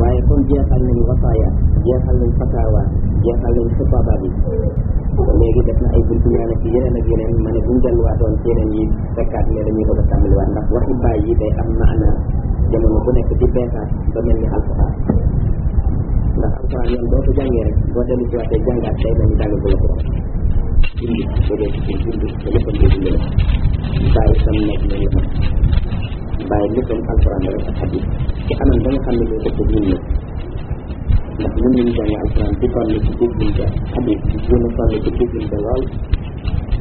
waaye comme jeexal nañu wasaaya jeexal nañ fatawa jeexal nañ xitaaba bi léegi def na ay buntu ñaan ak yeneen ak yeneen ma ne buñ delluwaatoon ci yeneen yi fekkaat ne dañuy bëgg a tàmbaliwaat ndax waxi bàyyi yi day am maana jamono bu nekk di beesaat ba mel ni alquran ndax alquran yoon boo ko jàngee rek boo dellu si waatee jàngaat day mel ni jàng bu la ko indi ba dee ci indi ba léppam dee dindi la bàyyi sam nekk noonu la bàyyi léppam alquran rek ak hadis ci anam ba nga xam ne loolu dëpp ñun la ndax mën nañu jàng alquran di toll ci dégginte hadis di gën a toll ci dégginte lool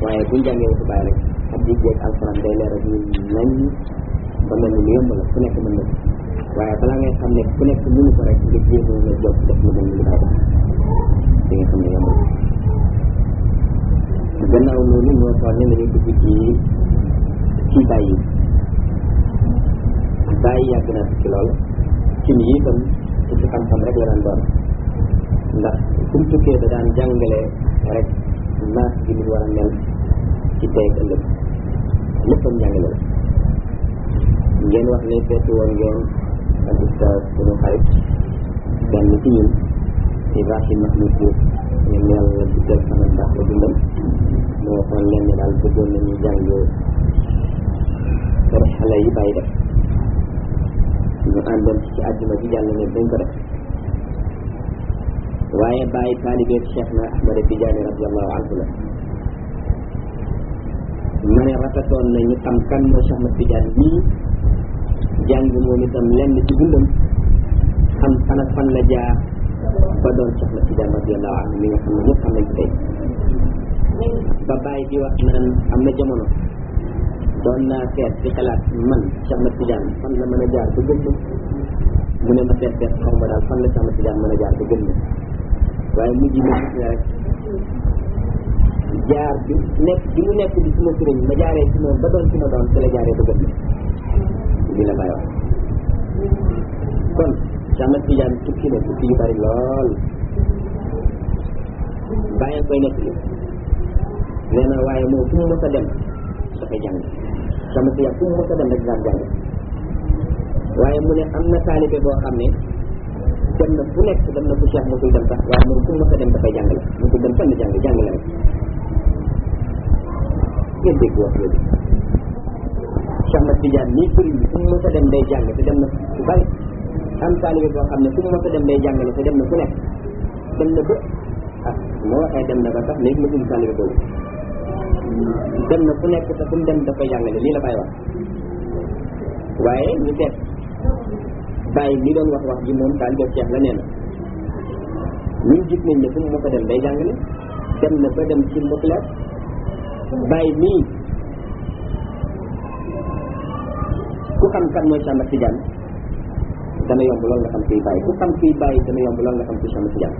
waaye buñ jàngee waxu bàyyi rek hadis yeeg alquran day leer ak ñun nañ ba mel ni lu yomb la ku nekk mën na waaye balaa ngay xam ne ku nekk mënu ko rek nga jéemoo nga jóg def lu mel ni lu bàyyi di nga xam ne yomb la gannaaw loolu ñoo xool ne nañu dugg ci bàyyi bàyyi yàgg na ci lool ci ni itam ci xam-xam rek la daan doon ndax suñ tukkee da daan jàngale rek naas gi ni war a mel ci tey ak ëllëg léppam jàngale la ngeen wax ne seeti woon ngeen ak ustaas suñu xarit benn ci ñun Ibrahim Mahmoud Diouf ñoom yàlla duggal sama ndax la dundam moo waxoon leen ne daal bëggoon nañu jàng xale yi bàyyi def ñu àndoon ci àjjuma ji jàll ne dañ ko def waaye bàyyi taalibe Cheikh na Ahmad Tidiane radiallahu anhu la ma ne rafetoon na ñu xam kan moo Cheikh Ahmad Tidiane nii jàng moom itam lenn ci dundam xam fan ak fan la jaar ba doon Cheikh Ahmad Tidiane radiallahu anhu mi nga xam ne ñëpp xam nañ ko tey ba bàyyi di wax naan am na jamono doon naa seet di xalaat man Cheikh Ahmad Tidiane fan la mën a jaar ba gën mu ne ma seet xaw ma daal fan la Cheikh Ahmad Tidiane mën a jaar ba gën waaye mujj ma gis ne rek jaar bi nekk bi mu nekk di suma sëriñ ma jaaree ci moom ba doon ci ma doon te la jaaree ba gën li la bàyyi wax kon Cheikh Ahmad Tidiane tukki na tukki yu bari lool bàyyi koy nekk li nee na waaye moom fu mu mës a dem dafay jàng Cheikh Ahmad Tidiane fu mu mës a dem rek daan jàng waaye mu ne am na taalibe boo xam ne dem na fu nekk dem na fu Cheikh mosul dem sax waaye moom fu mu mës a dem dafay jàngale mosul dem fenn jàngale rek ngeen dégg wax yooyu Cheikh Ahmad Tidiane nii sëriñ bi fu mu mës a dem day jàng te dem na fu bari am taalibe boo xam ne fu mu mës a dem day jàngale te dem na fu nekk dem na ba moo waxee dem na ba sax léegi ma tudd taalibe boobu dem na fu nekk te fu mu dem dafay jàngale lii la bàyyi wax waaye ñu seet bàyyi li doon wax ji moom taalibe Cheikh la nee na ñun gis nañ ne fu mu mës a dem day jàngale dem na ba dem ci mbokkilaat bàyyi nii ku xam kan mooy Cheikh Ahmad Tidiane dana yomb lool nga xam kuy bàyyi ku xam kuy bàyyi dana yomb lool nga xam kuy Cheikh Ahmad Tidiane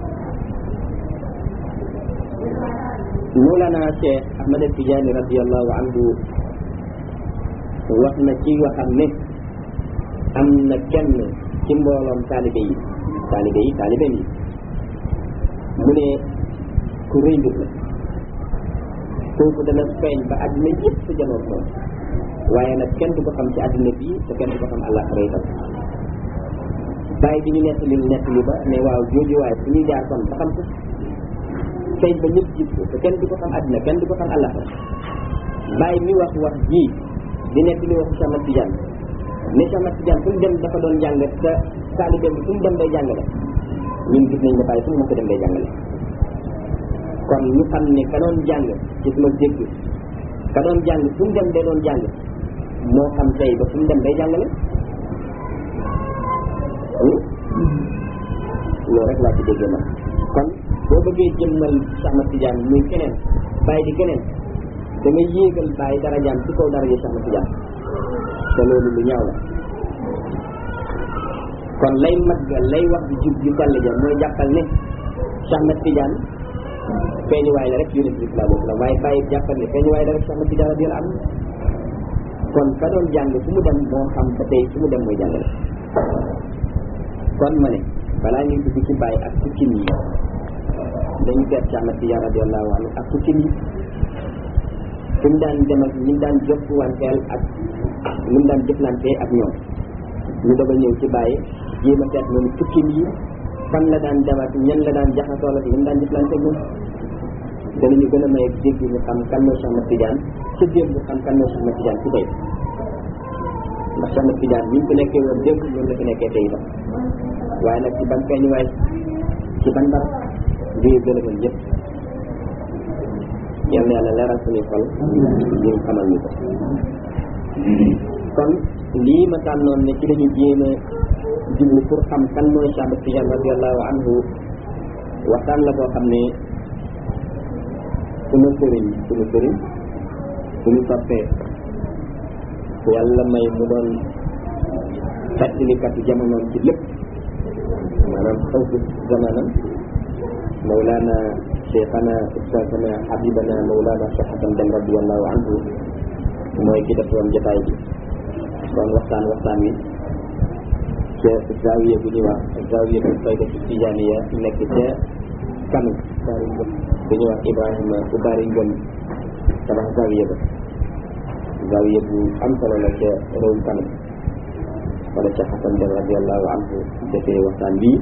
Mawlana Cheikh Ahmad Tidiane radiallahu anhu wax na ci waxam ne am na kenn ci mbooloom taalibe yi mu ne ku rëy mbir la kooku dana feeñ ba àddina yëpp sa janoot moom waaye nag kenn du ko xam ci àddina bii te kenn du ko xam àllaaxira itam bàyyi bi ñu nettali ba ne waaw jooju waaye fu ñuy jaar kon ba xam ko feeñ ba ñëpp gis ko te kenn du ko xam àddina kenn du ko xam àllaaxira bàyyi mi wax ji di nettali waxu Cheikh Ahmad Tidiane ne Cheikh Ahmad Tidiane fu mu dem dafa doon jàng te taalibe bi fu mu dem day jàngale ñun gis nañ ne bàyyi fu mu mës a dem day jàngale kon ñu xam ne ka doon jàng ci suma dégg ka doon jàng fu mu dem day doon jàng moo xam tey ba fu mu dem day jàngale loolu rek laa ci déggee man kon boo bëggee jëmmal Cheikh Ahmad Tidiane muy keneen bàyyi di keneen da ngay yéegal bàyyi darajaam ci kaw daraja Cheikh Ahmad Tidiane te loolu lu ñaaw la kon lay maggal lay wax di jub di sell ja mooy jàppal ne Cheikh Ahmad Tidiane feeñuwaay la rek yonent bi sallallahu alayhi wa sallam waaye bàyyi jàppal ne feeñuwaay la rek Cheikh Ahmad Tidiane radiyallahu anhu kon ka doon jàng fu mu dem moo xam ba tey fu mu dem mooy jàngale kon ma ne balaa ñuy dugg ci bàyyi ak tukkin yi dañu seet Cheikh Ahmad Tidiane radiyallahu anhu ak tukkin yi fi mu daan dem ak ñi daan jokkuwanteel ak ni mu daan jëflantee ak ñoom ñu doog a ñëw ci bàyyi jéem a seet moom tukki yi fan la daan jamat ñan la daan jaxasoo la ci ñan daan jëflante moom danañu gën a may dégg ñu xam kan mooy Cheikh Ahmad Tidiane ca démb xam kan mooy Cheikh Ahmad Tidiane ci tey ndax Cheikh Ahmad Tidiane ni mu fi nekkee woon démb noonu la fi nekkee tey itam waaye nag ci ban feeñuwaay ci ban barab ngir gën a mën yëpp yal na yàlla leeral suñuy xol ñu xamal ñu ko kon lii ma tànnoon ne ci lañu jéem a jublu pour xam kan mooy Cheikh Ahmad Tidiane radiallahu anhu waxtaan la boo xam ne suñu soppee ku yàlla may mu doon fàttalikatu jamonoom ci lépp maanaam xawfu zamanam mawlana cheikhana ustazana habibana mawlana Cheikh Hasan Dem radiallahu anhu mooy ki def woon jotaay bi kon waxtaan wi ca zawiya bu ñuy wax zawiya bu fayda tijaaniya nekk ca Kano bu ñuy wax Ibrahima bu bari ngëm tabax zawiya bu am solo la ca réewum Kano wala Cheikh Hasan Dem radiallahu anhu defee waxtaan bii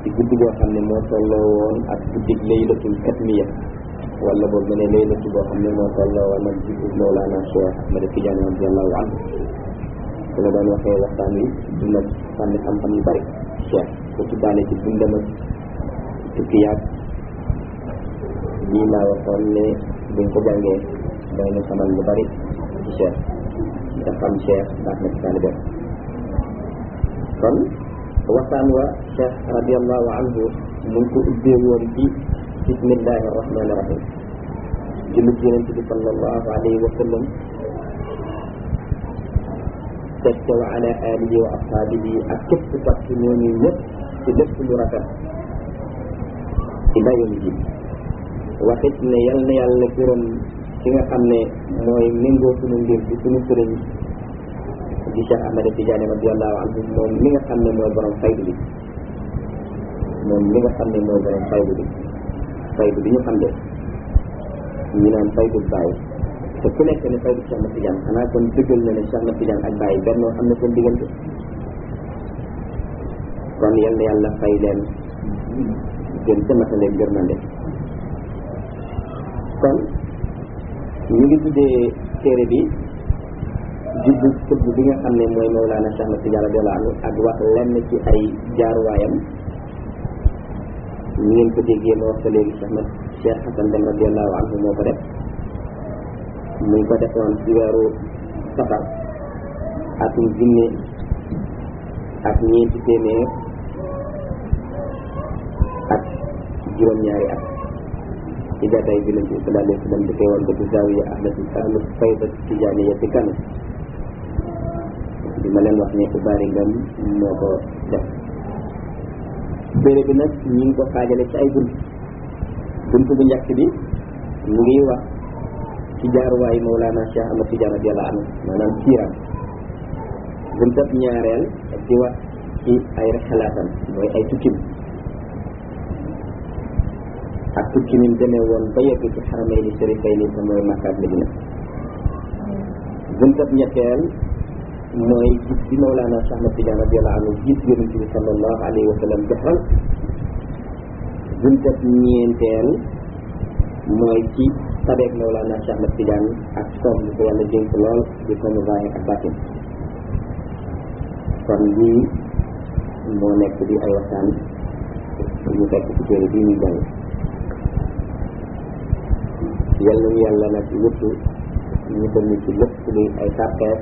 ci guddi boo xam ne moo tolloo woon ak guddig laylatul katmiya wala boog ma ne laylatu boo xam ne moo tolloo woon ak guddig Mawlana Cheikh Ahmad Tidiane radiallahu anhu su la doon waxee waxtaan wi dina sànni xam-xam yu bari Cheikh ko ci daale ci dundam ak tukki yaag lii laa waxoon ne buñ ko jàngee day na xamal lu bari ci Cheikh ndax xam Cheikh baax na ci taalibe kon waxtaan wa Cheikh radiallahu anhu mu ngi ko ubbee woon ci bismillahi arrahmani irrahim jullit yonent bi sallallahu alayhi wa sallam teg ca wa ala alihi wa ashaabihi ak képp fat ci ñooñu ñëpp ci lépp lu rafet ila yawmi din waxit ne yal na yàlla gërëm ki nga xam ne mooy méngoo suñu mbir ci suñu sëriñ di Cheikh Ahmad Tidiane radiallahu anhu moom mi nga xam ne mooy borom faydu bi faydu bi ñu xam de ñu naan faydu Baye te ku nekk ne faydu Cheikh Ahmad Tidiane xanaa kon dëggal na ne Cheikh Ahmad Tidiane ak Baye benn xam ne seen diggante kon yal na yàlla fay leen gën ca matale gërmande kon ñu ngi tuddee téere bi jubbu tëbb bi nga xam ne mooy Mawlana Cheikh Ahmad Tidiane radiyallahu anhu ak wax lenn ci ay jaaruwaayam ñu ngeen ko déggee ma wax ko léegi Cheikh Hasan Dem radiyallahu anhu moo ko def mu ngi ko defoon ci weeru safar atum junne ak ñeenti téeméer ak juróom-ñaari at ci gàddaay bi lañ ci sallallahu alayhi wa sallam dafay woon ba ci zawiya ahlu fayda tijaaniya ci Kano bi ma leen wax ne Ubaari Ngam moo ko def téere bi nag ñi ngi ko xaajale ci ay bunt bu njëkk bi mu ngi wax ci jaaruwaayu Mawlana Cheikh Ahmad Tidiane radiyallahu anhu maanaam siiram buntab ñaareel di wax ci ay xalaatam mooy ay tukkim ak tukki ni mu demee woon ba yegg ci xaramayni sharifayni te mooy Makka ak Madina buntab ñetteel mooy gis bi Mawlana Cheikh Ahmad Tidiane radiyallahu anhu gis yonent bi sallallahu alayhi wa sallam joxal buntab ñeenteel mooy ci tabeeg Mawlana Cheikh Ahmad Tidiane ak koom bi ko yàlla dénk lool di koomu zaahir ak baatin kon lii moo nekk di ay waxtaan ñu fekk ci téere bii ñuy jàng yal nañu yàlla nag wëttu ñu ko ñu ci lépp luy ay sàppees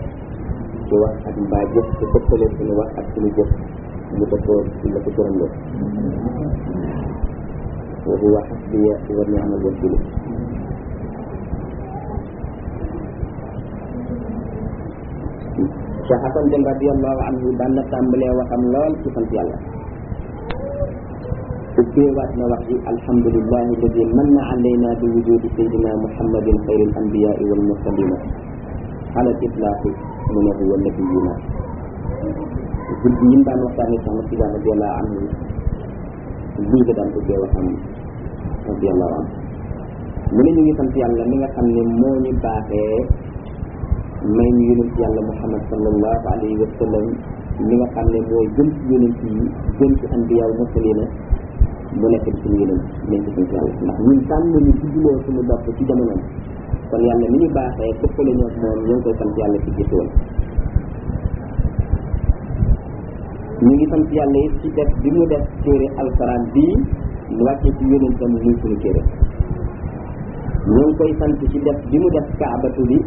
ci wax ak mbaa jëf ci dëppale suñu wax ak suñu jëf ñu dëppoo ci la ko gërëm loo wa huwa hasbiya wa ni'mal wakiil Cheikh Hasan Dem radiyallahu anhu daan na tàmbalee waxam lool ci sant yàlla ubbeewaat na wax ji alhamdulillahi alladi manna alayna bi wujudi sayyidina muhammadin xayril anbiyaai wal mursalina ala itlaaqi mu ne huwa nabiyuna guddi yi daan waxtaanee Cheikh Ahmad Tidiane radiyallahu anhu lii la daan ubbee waxam radiyallahu anhu mu ne ñu ngi sant yàlla mi nga xam ne moo ñu baaxee may ñu yonent yàlla Muhammad sallallahu alayhi wa sallam li nga xam ne mooy gën ci yonent yi gën ci anbiyaa mursalina mu nekk di suñu yonent nañ ko sant yàlla ndax ñun tànn nañu judduloo suñu bopp ci jamonoom kon yàlla mi ñu baaxee tëppale ñoo moom ñoo ngi koy sant yàlla ci gis woon ñu ngi sant yàlla it ci def bi mu def téere alxuraan bii mu wàccee ci yonentam muy suñu téere ñoo ngi koy sant ci def bi mu def kaabatu bi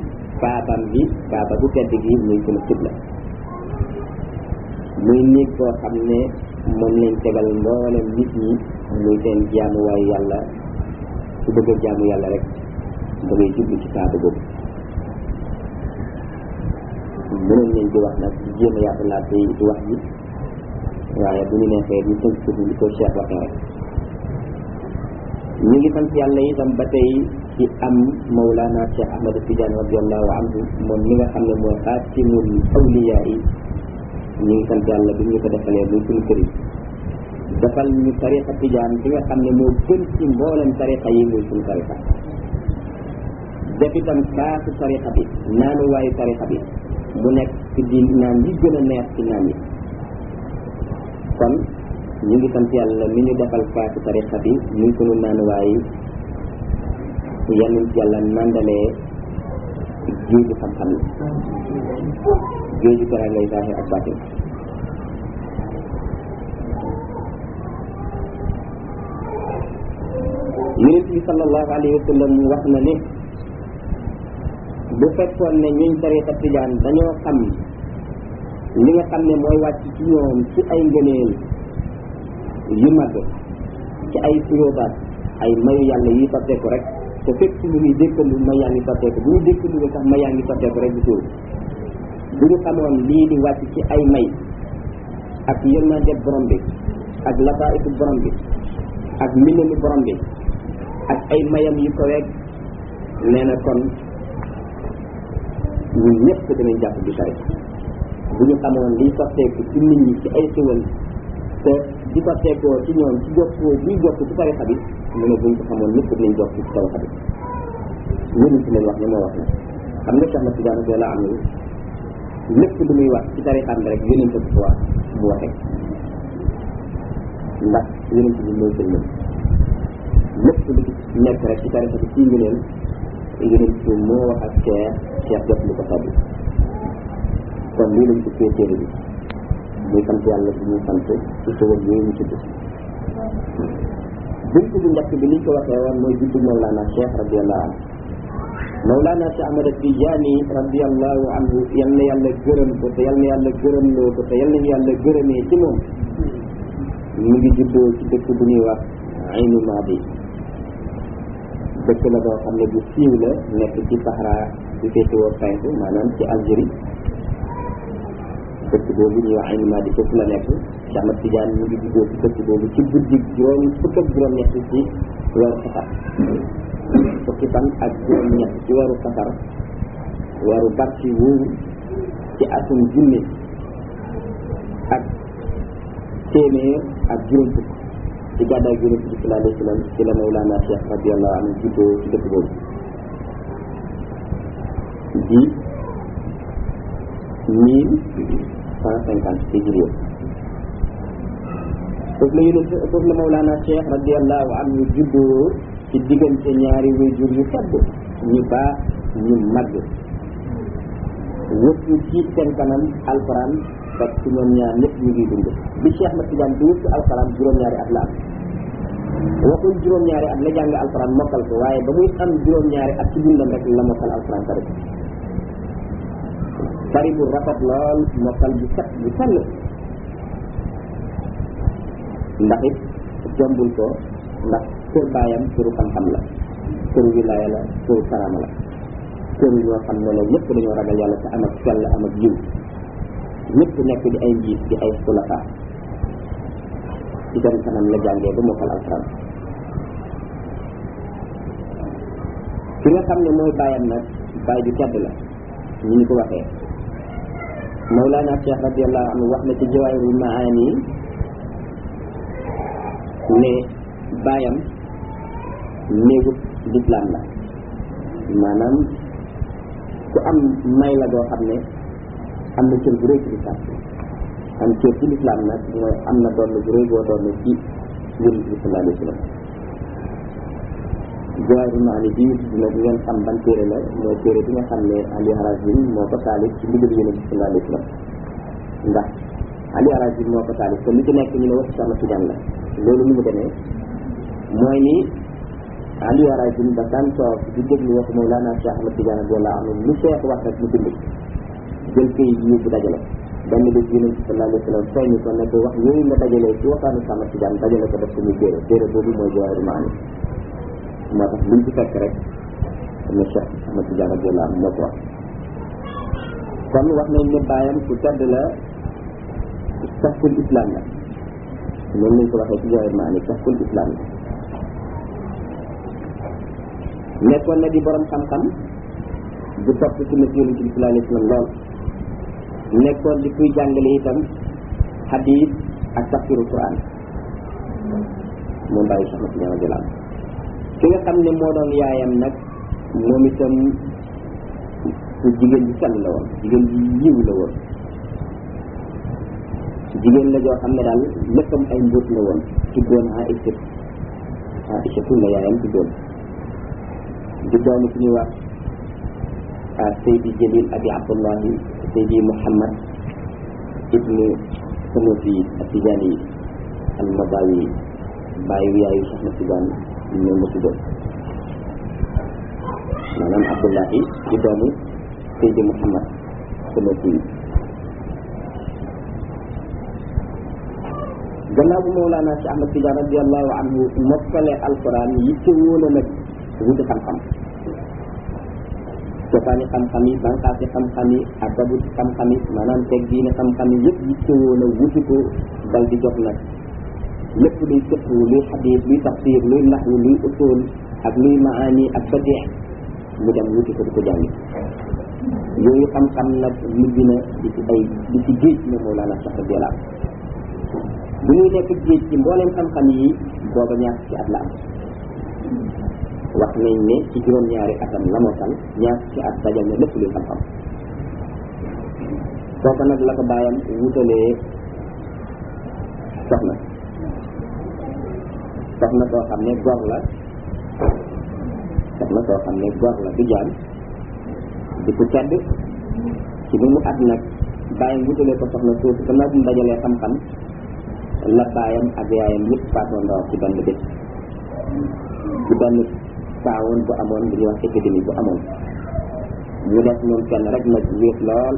kaabam bi kaaba bu tedd gi muy suñu xibla muy néeg boo xam ne moom lañ tegal mboolem nit ñi muy seen jaamuwaayu yàlla su bëgg a jaamu yàlla rek da ngay jublu ci kaaba boobu mënoon nañ di wax nag di jéem a yaatalaat di wax ji waaye bu ñu neexee ñu tënk ko li ko Cheikh waxee rek ñu ngi sant yàlla itam ba tey ci am Mawlana Cheikh Ahmad Tidiane radiyallahu anhu moom mi nga xam ne mooy xaatimul awliyaa yi ñu ngi sant yàlla bi ñu ko defalee muy suñu kër yi defal ñu tariqa Tidiane bi nga xam ne moo gën ci mboolem tariqa yi muy suñu tariqa def itam kaasu tariqa bi naanu waayu tariqa bi mu nekk ci di naan yi gën a neex ci naan yi kon ñu ngi sant yàlla mi ñu defal kaasu tariqa bi muy sunu naan waayu yanuñ ci yàlla nandalee géeju xam-xam la géeju tera ngay zahir ak baatin yonent bi sallallahu alayhi wa sallam wax na ne bu fekkoon ne ñuñ tariqa tijaan dañoo xam li nga xam ne mooy wàcc ci ñoom ci ay ngëneel yu mag ci ay suyoobaat ay mayu yàlla yi sotteeku rek te fekk lu ñuy dékkandu may yaa ngi sotteeku bu ñu dékkandu sax may yaa ngi sotteeku rek bu suur bu ñu xamoon lii di wàcc ci ay may ak yërmande borom bi ak lataifu borom bi ak mbindami borom bi ak ay mayam yu ko weeg nee na kon ñun ñëpp dinañ jàpp di tari bu ñu xamoon liy sotteeku ci nit ñi ci ay xiwal te di sotteekoo ci ñoom ci jokkoo buy jokk ci tarixa bi mu ne buñ ko xamoon ñëpp dinañ jokk ci tarixa bi yéen ci leen wax ne moo wax na xam nga Cheikh Ahmad Tidiane radiyallahu anhu lépp lu muy wax ci tarixam bi rek yonent bi ko wax mu waxee ndax yonent bi mooy seen lépp lépp lu ci nekk rek ci tarixa bi ci ngëneel yonent bi moo wax ak Cheikh jot lu ko sabbi kon lii lañ ko téere bi muy sant yàlla bi ñuy sant ci xewal yooyu ñu tudd bunt bu njëkk bi liñ ko waxee woon mooy juddu Mawlana Cheikh radiyallahu anhu Mawlana Cheikh Ahmad Tidiane radiyallahu anhu yal na yàlla gërëm ko te yal na yàlla gërëmloo ko te yal nañu yàlla gërëmee ci moom mu ngi juddoo ci dëkk bu ñuy wax Aynu Maadi dëkk la boo xam ne bu siiw la nekk ci Sahara bi féetewoo penku maanaam ci Algérie dëkk boobu ñuy wax Aynu Maadi foofu la nekk Cheikh Ahmad Tidiane mu ngi juddoo ci dëkk boobu ci guddi fukk ak juróom-ñett ci weeru Safar fukki fan ak juróom-ñett ci weeru Safar weeru barki woowu ci atum junne ak téeméer ak juróom fukk ci gàddaay Yonent bi sallallahu alayhi wa sallam ci la Mawlana Cheikh radiyallahu anhu juddoo ci dëkk boobu di 1150 hijriya foofu la Yonent foofu la Mawlana Cheikh radiyallahu anhu juddoo ci diggante ñaari waajur yu tedd ñu baax ñu màgg wëttu ci seen kanam alquran fekk ci ñoom ñaar ñëpp ñu ngi dund bi Cheikh Ahmad Tidiane di wëttu alquran juróom-ñaari at la am waxul juróom-ñaari at la jàng alquran mokkal ko waaye ba muy am juróom-ñaari at ci dundam rek la mokkal alquran tari bu rafet lool mokkal bu set bu sell ndax it jombul ko ndax kër baayam këru xam-xam la këru wilaaya la këru karama la këru ñoo xam ne la ñëpp dañoo ragal yàlla te am ak sell am ak yiw ñëpp nekk di ay njiit di ay xulafa ci seen kanam la jàngee ba mokkal alxuraan ki nga xam ne mooy baayam nag baay ju tedd la ñu ni ko waxee Mawlana Cheikh radiyallahu anhu wax na ci Jawaahirul Maani ne baayam néegu lislaam la maanaam ku am may la goo xam ne am na cër bu rëy ci lislaam am cër ci lislaam nag mooy am na doon bu rëy boo doon ci yonent bi sallallahu alayhi wa sallam Jawaahirul Maani bi dina ngeen xam ban téere la mooy téere bi nga xam ne Ali Harazim moo ko taalif ci ndigal yonent bi sallallahu alayhi wa sallam ndax Ali Harazim moo ko taalif te lu ci nekk ñu ne waxi Cheikh Tidiane la loolu ni mu demee mooy ni Ali Harazim da daan toog di déglu waxu Mawlana Cheikh Ahmad Tidiane radiyallahu anhu lu Cheikh wax rek mu bind jël këyit yi yóbbu dajale benn bés yonent bi sallallahu alayhi wa sallam feeñu ko nekk wax yooyu nga dajalee ci waxtaanu Cheikh Ahmad Tidiane dajale ko def ko muy téere boobu mooy Jawaahirul Maani moo tax luñ ci fekk rek ne Cheikh Ahmad Tidiane radiyallahu anhu moo ko wax kon wax nañ ne bàyyam ku tedd la safkul islam la noonu lañ ko waxee ci Jawaahirul Maani safkul islam la nekkoon na di borom xam-xam bu topp sunna yonent bi sallallahu alayhi wa sallam lool nekkoon di kuy jàngale itam hadith ak tafsiru Quran moom bàyyi Cheikh Ahmad Tidiane radiyallahu anhu ki nga xam ne moo doon yaayam nag moom itam jigéen ji sell la woon jigéen ji yiw la woon jigéen la joo xam ne daal léppam ay mbóot la woon tuddoon Aïcha la yaayam tuddoon di doomu ci ñuy wax Seydi Jalil Abi Abdullahi Seydi Muhammad ibnu Sanusi At-Tijani Al-Madawi bàyyi yaayu Cheikh Ahmad Tidiane ñoom la tuddoon maanaam Abdullahi di doomu Seydi Muhammad Sanusi gannaaw bu Mawlana Cheikh Ahmad Tidiane radiyallahu anhu mokkale alquran yitte woon na nag wuti xam-xam cosaani xam-xam yi banqaasi xam-xam yi adabu xam-xam yi maanaam teg diine xam-xam yi yëpp yitte woon a wuti ko dal di jox nag lépp luy fiqh luy xadiis luy tafsir luy naxwu luy usul ak luy maani ak badii mu dem wuti ko di ko jàngi yooyu xam-xam nag mujj na di ci géej ne Mawlana Cheikh radiyallahu anhu bu ñuy nekk géej ci mbooleem xam-xam yi booba ñaar ci at la am wax nañ ne ci juróom-ñaari atam la mokkal ñaar ci at dajal na lépp luy xam-xam kooka nag la ko bàyyam wutalee soxna soo xam ne gor la soxna soo xam ne gor la du jaam di ko tedd ci bi mu at nag bàyyam wutalee ko soxna soosu gannaaw bu mu dajalee xam-xam la baayam ak yaayam yëpp faatoo ndoor ci benn bés ci benn saawoon bu amoon bu ñuy wax épidémie bu amoon ñu def ñoom kenn rek nag wéet lool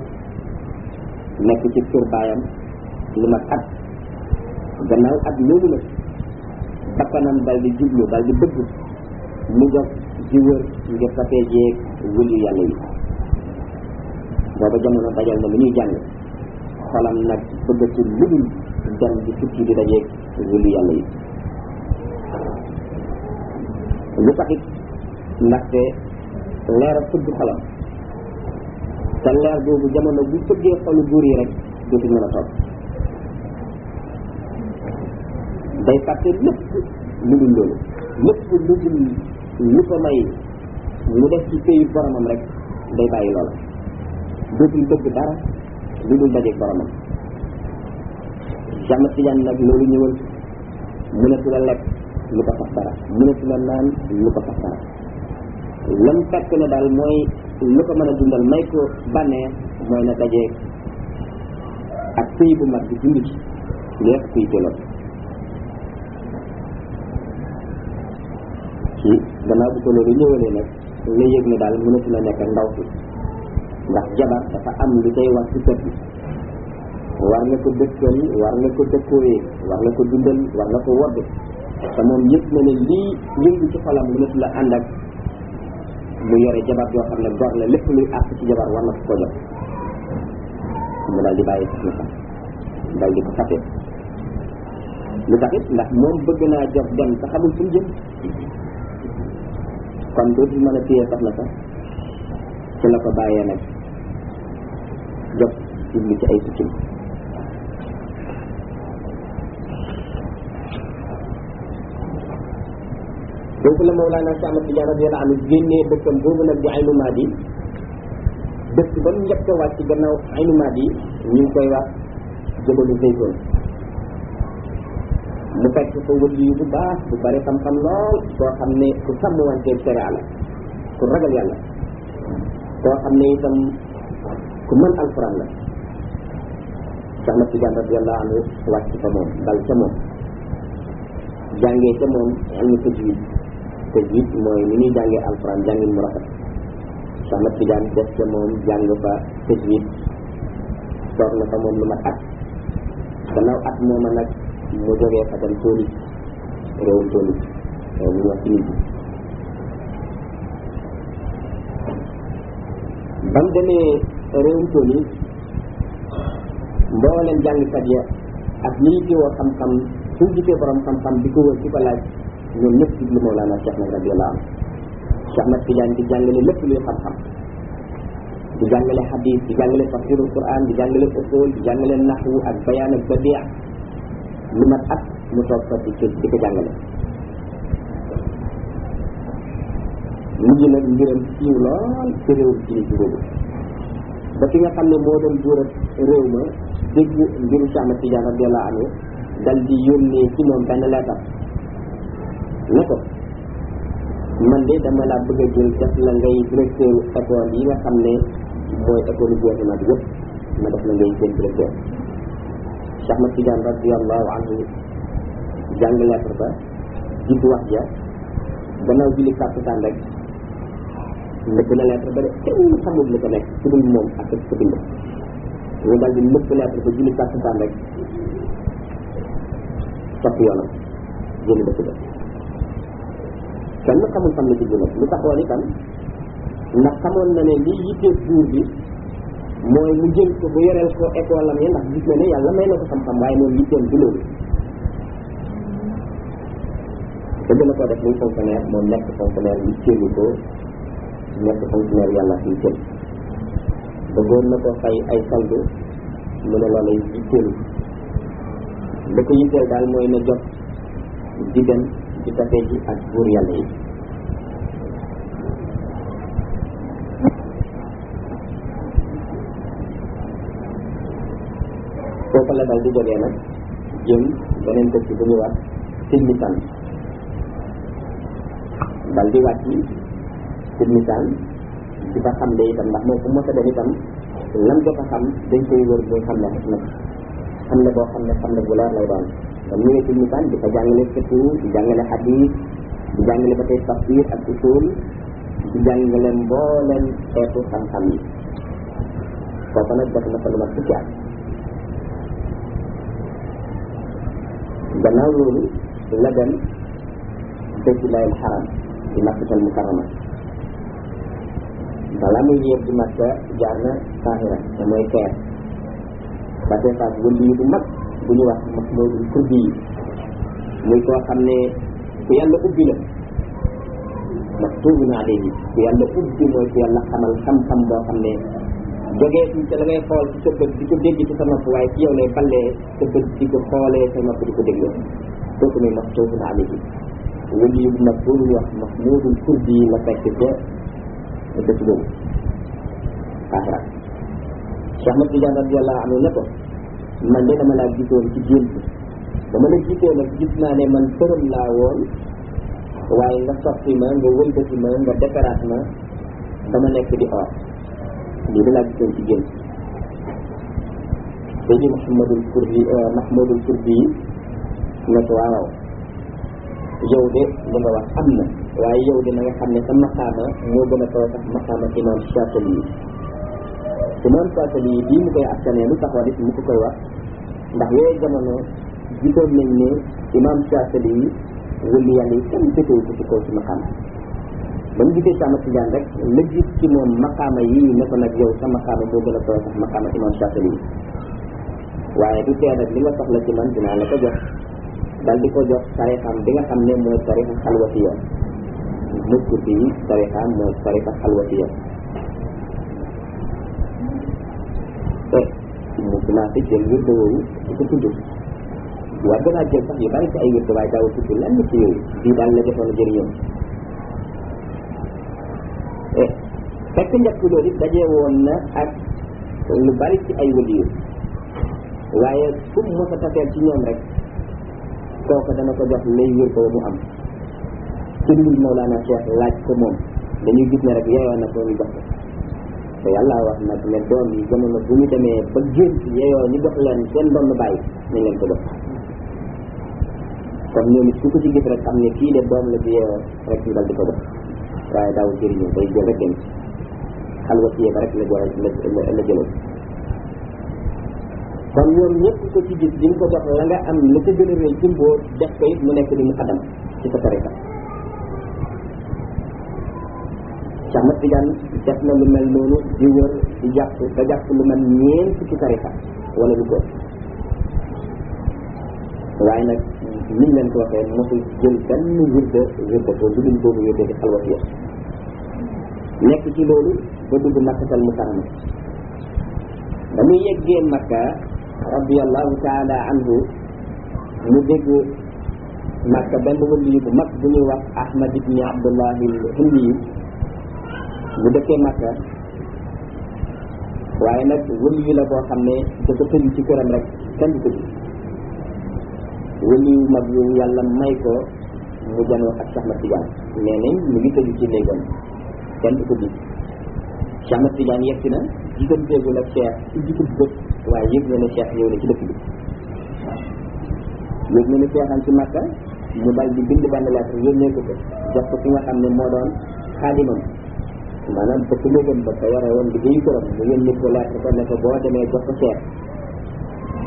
nekk ci kër baayam lu mat at gannaaw at loolu nag bakkanam dal di jublu dal di bëgg mu jox di wër ngir safee jeeg wëlu yàlla yi booba jamono dajal na lu ñuy jàng xolam nag bëggatul lu dul dem di tukki di dajeeg wëlu yàlla yi lu taxit ndaxte leer a fëgg xolam te leer boobu jamono bu fëggee xolu góor yi rek dootu mën a toog day fàtte lépp lu dul loolu lépp lu dul lu ko may mu def ci pays boromam rek day bàyyi loola dootul bëgg dara lu dul dajeeg boromam Cheikh Ahmad Tidiane nag loolu ñëwal mënatu la lekk lu ko sax dara mënatu la naan lu ko sax dara lam fekk ne daal mooy lu ko mën a dundal may ko bànneex mooy na dajeeg ak pays bu mag bi dund ci lépp kuy teeloon ci gannaaw bu ko loolu ñëwalee nag la yëg ne daal mënatu la nekk ndaw si ndax jabar dafa am lu koy wax ci kër gi war nga ko dëkkal war nga ko dëkkooyee war nga ko dundal war nga ko wodd te moom yëg na ne lii yëngu ci xolam mënatu la ànd ak mu yore jabar yoo xam ne gor la lépp luy àq ci jabar war na ko jox mu daal di bàyyi sax na sax daal di ko fàtte lu taxit ndax moom bëgg naa jox dem te xamul fu mu jëm kon dootul mën a téye sax na sax ci la ko bàyyee nag jox jublu ci ay tukkim foofu la Mawlana Cheikh Ahmad Tidiane radiyallahu anhu génnee dëkkam boobu nag di Aynu Maadi dëkk ba mu njëkk a wàcc gannaaw Aynu Maadi ñu ngi koy wax jëbalu Zaytoon mu fekk ko wëlli yu bu baax bu bari xam-xam lool koo xam ne ku sàmmwanteeg sharia la ku ragal yàlla koo xam ne itam ku mën alquran la Cheikh Ahmad Tidiane radiyallahu anhu wàcc fa moom dal ca moom jàngee ca moom ilmu tajwid mooy ni ñuy jàngee alquran jàngin mu rafet Cheikh Ahmad Tidiane def ca moom jàng fa tajwid toog na fa moom lu mat at gannaaw at mooma nag mu jógee fa dem Tunis réewum Tunis réew mu wax Tunisie ba mu demee réewum Tunis mbooleem jàngkat ya ak ñi ci woo xam-xam su gisee borom xam-xam di ko wër ci ko laaj ñoom ñëpp ci lu Mawlana Cheikh nag radiyallahu anhu Cheikh Ahmad Tidiane di jàngale lépp luy xam-xam di jàngale hadis di jàngale tafsirul Quran di jàngale usul di jàngale naxwu ak bayaan ak badia lu mat at mu toog fa di ko jàngale mujj nag mbiram siiw lool ci réew ci ni ci boobu ba ki nga xam ne moo doon buur réew ma dégg mbiru Cheikh Ahmad Tidiane radiyallahu anhu dal di yónnee ci moom benn leetar ne ko man de dama laa bëgg a jël def la ngay directeur école yi nga xam ne mooy école gouvernement bi yëpp ma def la ngay seen directeur Cheikh Ahmad Tidiane radiyallahu anhu jàng lettre ba gis wax ja gannaaw julli kàttan rek nëbb na lettre ba de kenn xamul li ko nekk su dul moom ak sa bind ñu daal di nëbb lettre ba julli kàttan rek topp yoonam génn dëkk ba kenn xamul xam la ci nag lu taxoon itam ndax xamoon na ne lii yittee buur bi mooy mu jël ko bu yoreel ko école am yi ndax gis na ne yàlla may na ko xam-xam waaye moom yitteem du loolu te gën a ko def muy fonctionnaire moom nekk fonctionnaire yitteelu ko nekk fonctionnaire yàlla fi jël bëggoon na ko fay ay saldu mu ne loolu yitteelu da ko yitteel daal mooy na jot di dem di tafee ji ak buur yàlla yi foofu la dal di jógee nag jëm beneen dëkk bu ñu wax Tilmisaan dal di wàcc Tilmisaan di fa xam ne itam ndax moom fu mos a dem itam lam jot a xam dañ koy wër muy xam ne nag xam ne boo xam ne xam ne bu leer lay doon kon ñëwee Tilmisaan di fa jàngale fiqh di jàngale hadis di jàngale ba tey tafsir ak usul di jàngale mbooleem xeetu xam-xam yi foofu nag def na fa lu mat fukki at gannaaw loolu la dem baytullahil haram di makkatal mukarrama balaa muy yéeg di makka jaar na Qahira te mooy Caire ba tey faak wëlli yu bu mag bu ñu wax Mahmoudul Kurdi yi muy koo xam ne ku yàlla ubbi la maktuubun alayhi ku yàlla ubbi mooy ku yàlla xamal xam-xam boo xam ne jógee ci te da ngay xool ci sa bët di ko dégg ci sa nopp waaye ci yow lay ballee sa bët di ko xoolee sa nopp di ko dégloo kooku muy maktuubun alayhi wëlli yu bu mag boobu ñu wax Mahmoudul Kurdi yi la fekk ca dëkk boobu Qahira Cheikh Ahmad Tidiane radiyallahu anhu ne ko man de dama laa gisoon ci gént dama la gisee nag gis naa ne man përëm laa woon waaye nga soppi ma nga wëlbati ma nga defaraat ma dama nekk di or lii da laa gisoon ci gént Seydi Mahmoudul Kurdi yi ne ko waaw yow de li nga wax am na waaye yow de na nga xam ne sa maqaama moo gën a kaw sax maqaama imam Shafi'i yi imam Shafi'i yi bii mu koy askanee lu taxoon it mu ko koy wax ndax yooyu jamono gisoon nañ ne imam Shafi'i yi wëlli yàlla yi kenn féetewu ko ci kaw ci maqaama ba mu gisee Cheikh Ahmad Tidiane rek la gis ci moom maqaama yi ne ko nag yow sa maqaama moo gën a kaw sax maqaama imam Shafi'i yi waaye du tee nag li nga soxla ci man dinaa la ko jox dal di ko jox tarixam bi nga xam ne mooy tarixa xalwatiya mukk fii tarixam mooy tarixa xalwatiya te mu commencé jël wirde woowu di ko tudd war danaa jël sax yu bari ci ay wirde waaye daaw tudd lenn ci yooyu bii daal la defoon a jëriñoom fekk njëkk loolu it dajee woon na ak lu bari ci ay waliyu waaye fu mu mos a taseel ci ñoom rek kooku dana ko jox lay wér ko mu am ci dul Mawlana Cheikh laaj ko moom dañuy gis ne rek yeeyoo na ko ñu jox ko te yàlla wax nag ne doom yi jamono bu ñu demee ba gént yeeyoo ñu jox leen seen doom bàyyi nañ leen ko jox kon ñoom it ku ko ci gis rek xam ne kii de doom la bi yeeyoo rek ñu dal di ko jox waaye daawul jëriñu day jël rek dem xalwa ci ba rek la jëloon kon ñoom ñëpp ko ci gis di nga ko jox la nga am la ca gën a rëy ci mbóot def ko it mu nekk di mu xadam ci sa tariqa Cheikh Ahmad Tidiane def na lu mel noonu di wër di jàpp ba jàpp lu mel ñeent ci tariqa wala lu ko waaye nag niñ leen ko waxee mosul jël benn wirde ko lu dul boobu wirde di xalwatiya nekk ci loolu ba dugg Makkatal Mukarrama ba muy yeggee Makka radiyallahu taala anhu mu dégg Makka benn wëliyu bu mag bu ñuy wax Ahmad ibni Abdullahi al-Hindi bu dëkkee Makka waaye nag wëliyu la boo xam ne dafa tëju ci këram rek kenn du ko gis wëliyu mag yu yàlla may ko mu janoo ak Cheikh Ahmad Tidiane nee nañ mu ngi tëju ci néegam kenn du ko gis Cheikh Ahmad Tidiane yegsi na gisanteegul ak Cheikh ci gisul bët waaye yëg na ne Cheikh ñëw na ci dëkk bi yëg na ne Cheikh am ci Makka mu dal di bind benn lettre yónnee ko ko jox ko ki nga xam ne moo doon xaadimam maanaam bëkk néegam ba ko yore woon liggéeyu këram mu yónnee ko lettre ko ne ko boo demee jox ko Cheikh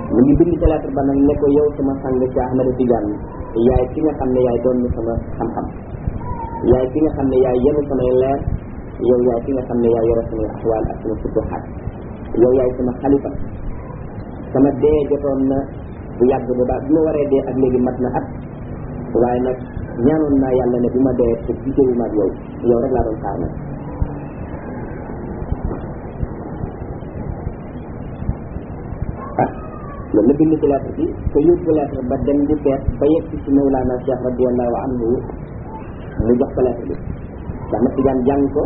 mu ngi bind ci lettre ba nag ne ko yow sama sang Cheikh Ahmad Tidiane yaay ki nga xam ne yaay doon sama xam-xam yaay ki nga xam ne yaay yenu samay leer yow yaay ki nga xam ne yaay yore samay axwaal ak sama futuxaat yow yaay sama xalifa sama dee jotoon na bu yàgg ba baax bi ma waree dee ak léegi mat na at waaye nag ñaanoon naa yàlla ne bu ma dee te gisee ma ak yow rek laa doon xaar nag loolu la bind ci lettre bi ko yóbbu lettre ba dem di seet ba yegg ci Mawlana Cheikh radiyallahu anhu mu jox ko lettre bi Cheikh Ahmad Tidiane jàng ko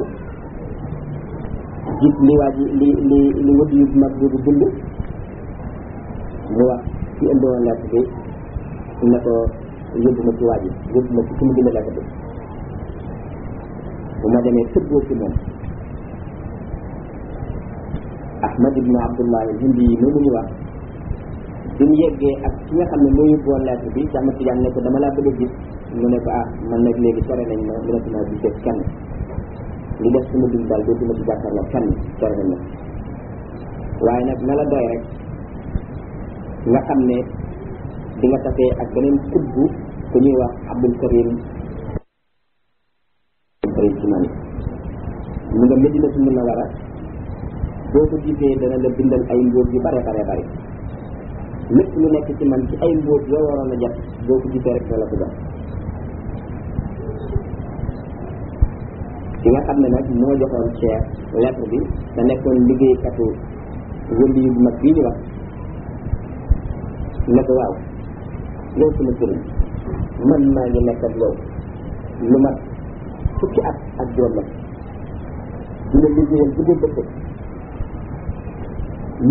gis li waa ji li wëdd yu mag boobu bind mu wax ci indi woon lettre bi ne ko yóbbu ma ci waa ji yóbbu ma ci ki mu bind lettre bi bu ma demee tëbboo ci moom Ahmad ibn Abdullah al-Hindi yi moomu ñu wax bi mu yeggee ak ki nga xam ne moo yóbbu woon lettre bi Cheikh Ahmad Tidiane ne ko dama laa bëgg a gis mu ne ko man nag léegi tere nañ ma mënatuma gisee kenn li def suma dund daal dootuma ci jàkkaarloo kenn tere nañ ma waaye nag na la doy rek nga xam ne di nga tasee ak beneen kubbu ku ñuy wax Abdul Karim ci man mu nga Medina su mun a war a boo ko gisee dana la bindal ay mbóot yu bare bare bare lépp lu nekk ci man ci ay mbóot yoo waroon a jot boo ko gisee rek la ko jox ki nga xam ne nag moo joxoon Cheikh lettre bi te nekkoon liggéeykatu wëndi yu mag bii ñu wax ne ko waaw yow sama sëriñ man maa ngi nekk ak yow lu mat fukki at ak juróom la dina liggéeyal bu dee bëccëg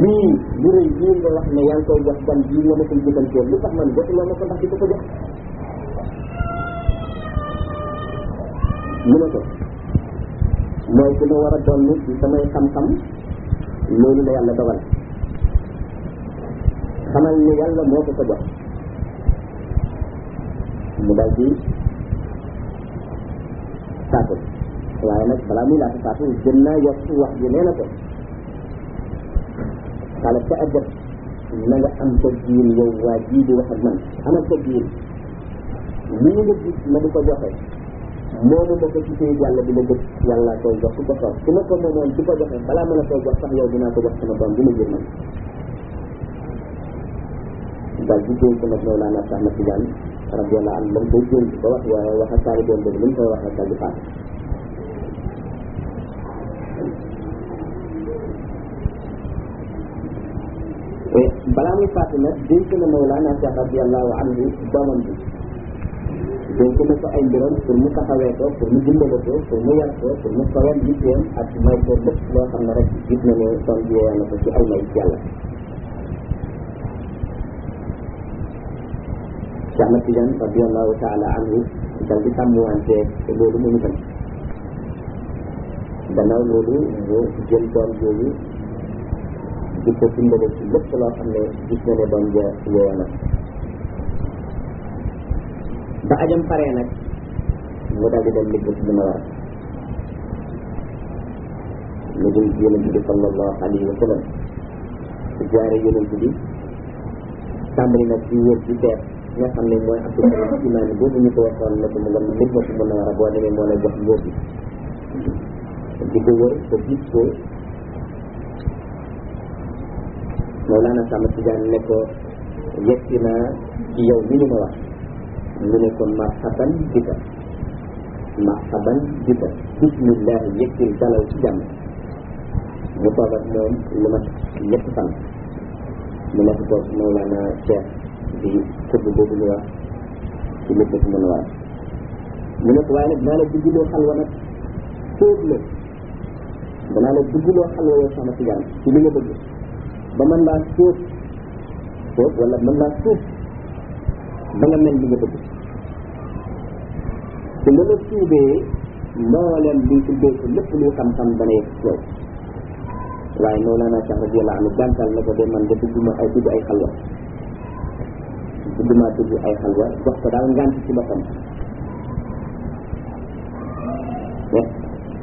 lii lu rëy lii nga wax ne yaa ngi koy jox gan bii nga ma koy jëfanteel lu tax man jotuloo ma ko ndax di ko jox mu ne ko mooy ku ma war a doon ci samay xam-xam loolu la yàlla dogal xamal ni yàlla moo ko jox mu dal di saatu waaye nag balaa muy laata saatu gën naa yokk wax ji nee na ko xale ca ajab na nga am sa jiin yow waa jii di wax ak man amal sa jiin li ñu nga gis ma di ko joxe moomu ma ko ci téye yàlla di la gëj yàlla koy jox ku ko soob su ma ko moomoon di ko joxe balaa mën a koy jox sax yow dinaa ko jox sama doom bi ma jur man daal di dénk nag Mawlana Cheikh Ahmad Tidiane radiyallahu anhu lam koy dénk ba wax waaye wax ak taali doon boobu li mu koy wax rek daal di faatu balaa muy faatu nag dénk na Mawlana Cheikh radiyallahu anhu doomam bi dénk na ko ay mbiram pour mu taxawee ko pour mu dimbale ko pour mu yar ko pour mu sowel yitteem ak may ko lépp loo xam ne rek gis na ne doom bi yeyoo na ko ci ay may ci yàlla Cheikh Ahmad Tidiane radiyallahu taala anhu dal di sàmmwante loolu moom itam gannaaw loolu mu jël doom jooju di ko dimbale ci lépp loo xam ne gis na ne doom ja yooya nag ba ajam paree nag mu dal di dem liggéey ci dina war mu dem ci yonent bi sallallahu alayhi wa sallam jaare yonent bi tàmbali nag ci wër ci seet nga xam ne mooy Abdul Imaam boobu ñu ko waxoon ne ko mu nga liggéey ci dina war boo demee moo lay jox mbóot bi di ko wër ba gis ko Mawlana Sama Tidiane ne ko yegsi naa ci yow mi ñu ma wax mu ne ko marhaban bika bismillah yëkkil dalal ci jàmm mu toog ak moom lu mat ñetti fan mu nekk toog Mawlana Cheikh di xutb boobu ñu wax ci lépp ci mën a war mu ne ko waaye nag dinaa la dugguloo xalwa nag sóob la danaa la dugguloo xalwa yow Sama Tidiane ci li nga bëgg ba mën laa sóob wala mën laa suuf ba nga mel li nga bëgg te la la suubee mbooleem luy tuddee ko lépp luy xam-xam dana yegg ci yow waaye Mawlana Cheikh radiyallahu anhu gàntal na ko de man de dugguma ay dugg ay xalwa jox ko daal ngànt ci boppam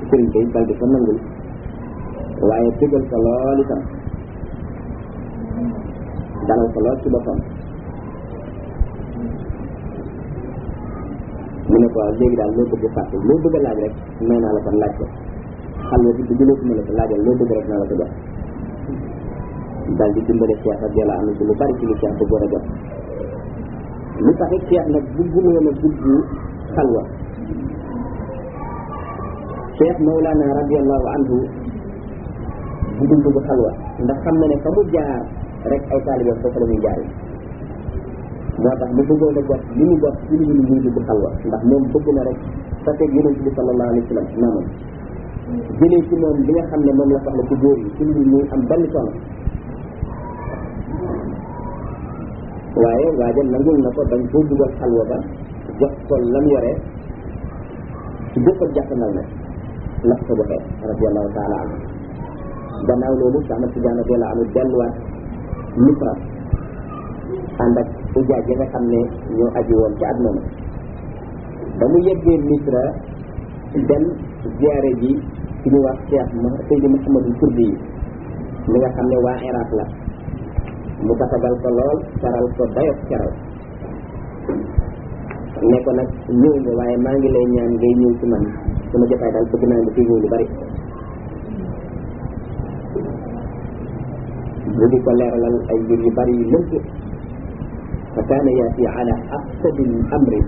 sëriñ bay dal di ko nangul waaye dëggal ko lool itam dalal ko lool ci boppam mu ne ko waaw léegi daal loo bëgg fàtte loo bëgg a laaj rek may naa la ko laaj ko xalwa bi dugguloo ko mu ne ko laajal loo bëgg rek naa la ko jox daal di dimbale Cheikh radiyallahu anhu ci lu bari ci li Cheikh bëggoon a jox lu tax it Cheikh nag bëgguloon a dugg xalwa Cheikh Mawlana radiyallahu anhu bëggul dugg xalwa ndax xam na ne fa mu jaar rek ay taalibe foofu la muy jaar moo tax mu bëggoon a jot li mu jot ci li ñu ñuy dugg xalwa ndax moom bëgg na rek sa teg yonent bi sallallahu alayhi wa sallam maamam jëlee ci moom li nga xam ne moom la soxla ci góor yi ci li muy am benn coono waaye waajal nangul na ko bañ koo dugal xalwa ba jox ko lam yore ci bépp jàppandal nag la ko joxee radiyallahu taala anhu gannaaw loolu Cheikh Ahmad Tidiane radiyallahu anhu delluwaat Misra ànd ak ujaaj yi nga xam ne ñoo aju woon ci at moom ba mu yeggee Misra dem ziyaare ji ci ñu wax Cheikh Seydi Mouhamadou Kurdi yi mi nga xam ne waa Iraq la mu tatagal ko lool caral ko dayot caral ne ko nag ñëw nga waaye maa ngi lay ñaan ngay ñëw ci man sama jotaay daal bëgg naa nga fi ñëw lu bari mu di ko leeralal ay mbir yu bari yu lënt fa kaana yaati ala aqsadil amri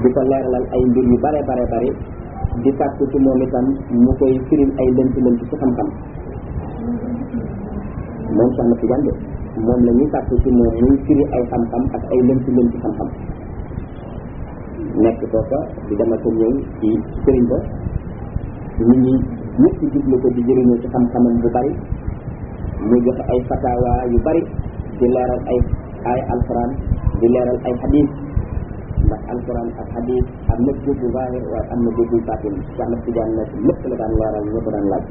di ko leeralal ay mbir yu bare bari di sàkku ci moom itam mu koy firil ay lënt ci xam-xam moom Cheikh Ahmad Tidiane moom la ñuy sàkku ci moom muy firi ay xam-xam ak ay lënt ci xam-xam nekk foofa di dama ko ñëw ci sëriñ ba nit ñi ñëpp jublu ko di jëriñoo ci xam-xamam bu bari muy joxe ay fatawa yu bari di leeral ay alquran di leeral ay hadith ndax alquran ak hadith am na déggu zahir waaye am na déggu baatin Cheikh Ahmad Tidiane nag lépp la daan leeral ñu ko daan laaj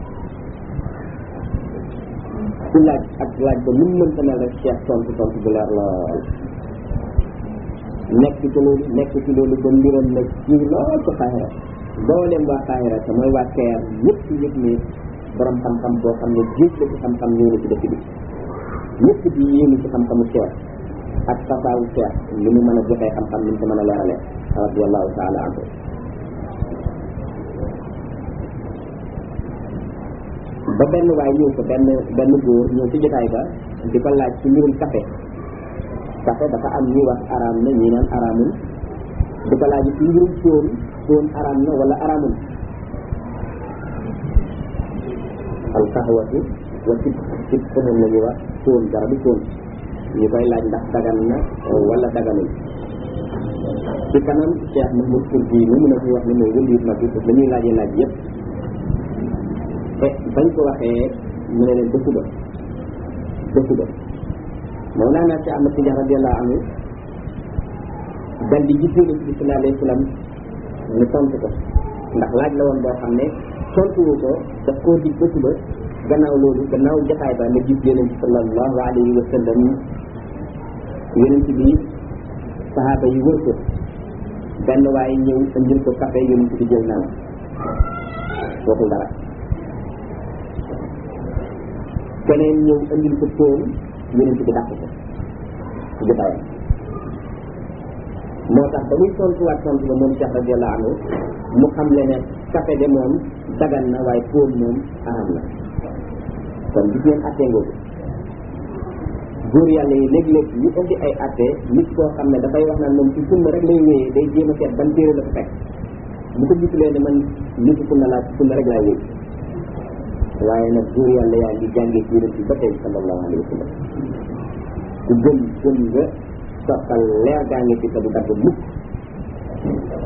ci laaj ak laaj ba lu mu mënta mel rek Cheikh tontu bu leer lool nekk ci loolu ba mbiram nag ci lool ci Xaahira dooleem waa Xaahira te mooy waa Caire ñëpp yëg ne borom xam-xam boo xam ne géej la ci xam-xam ñëw na ci dëkk bi ñëpp di yéemu ci xam-xamu Cheikh ak fasaawu Cheikh li mu mën a joxee xam-xam ni mu ko mën a leeralee radiyallahu taala anhu ba benn waay ñëw ko benn góor ñëw ci jotaay ba di ko laaj ci mbirum café dafa am ñuy wax araam na ñi naan araamul di ko laaj ci mbirum fóon araam na wala araamul al qahwatu wa sib ko moom la ñuy wax fóon garabu fóon ñu koy laaj ndax dagan na wala daganul ci kanam Cheikh Mahmoud Kurdi mu mën a fi wax ne mooy wëndiit mag bi la ñuy laajee laaj yëpp bañ ko waxee mu ne leen dëkku ba Mawlana Cheikh Ahmad Tidiane radiyallahu anhu dal di gis Yonent bi sallallahu alayhi wa sallam ñu tontu ko ndax laaj la woon boo xam ne tontuwu ko daf koo dig ba suba gannaaw loolu gannaaw jotaay ba la gis Yonent bi sallallahu alayhi wa sallam Yonent bi sahaaba yi wër ko benn waaye ñëw indil ko café Yonent bi jël naan waxul dara keneen ñëw indil ko tóom Yonent bi dàq ko ci jotaayam moo tax ba muy tontuwaat tontu ba moom Cheikh radiyallahu anhu mu xam le ne café de moom dagan na waaye tóom moom araam na kon gis ngeen attee ngoogu góor yàlla yi léeg-léeg ñu indi ay attee nit koo xam ne dafay wax naan moom ci sunna rek lay wéyee day jéem a seet ban téere la ko fekk bu ko gisulee ne man nitu sunna laa ci sunna rek laay wéy waaye nag góor yàlla yaa ngi jàngee ci Yonent bi ba tey sallallahu alayhi wa sallam ku gëm nga soppal leer gaa ngi ci te du dagg mukk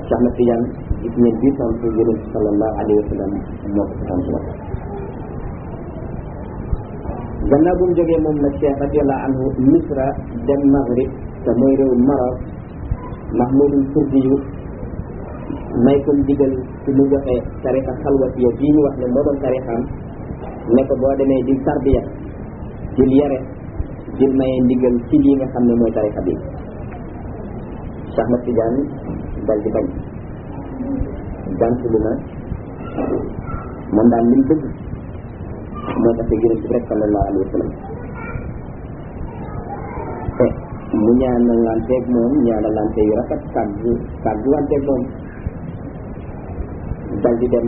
Cheikh Ahmad Tidiane gis ngeen bii tontu Yonent bi sallallahu alayhi wa sallam moo ko tontu wax gannaaw bu mu jógee moom nag Cheikh radiyallahu anhu Misra dem Maghrib te mooy réew Maroc Mahmoudul Kurdi yu may ko digal ci mu joxe tariqa xalwatiya bii ñu wax ne moo doon tarixam ne ko boo demee di tarbiya di yare di maye ndigal ci lii nga xam ne mooy tariqa bi Cheikh Ahmad Tidiane dal di bañ gàntulu na moom daal li mu bëgg moo tax Yonent bi rek sallallahu alayhi wa sallam te mu ñaanalanteeg moom ñaanalante yu rafet kàgguwanteeg moom dal di dem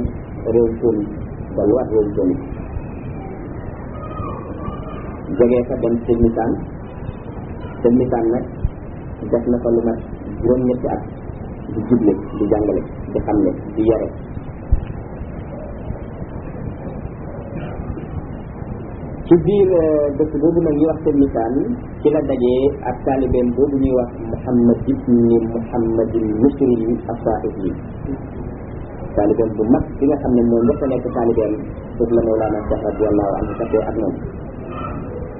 réew Tunis delluwaat réew Tunis jógee fa dem Tilmisaan nag def na fa lu mat juróom-ñetti at di juble di jàngale di xamle di yare ci biir dëkk boobu nag ñuy wax Tilmisaan ci la dajee ak taalibeem boobu ñuy wax Muhammad ibni Muhammadil Misri yi as-Saa'ifi taalibeem bu mag bi nga xam ne moo njëkk a nekk taalibeem foofu la Mawlana Cheikh radiyallahu anhu tasee ak moom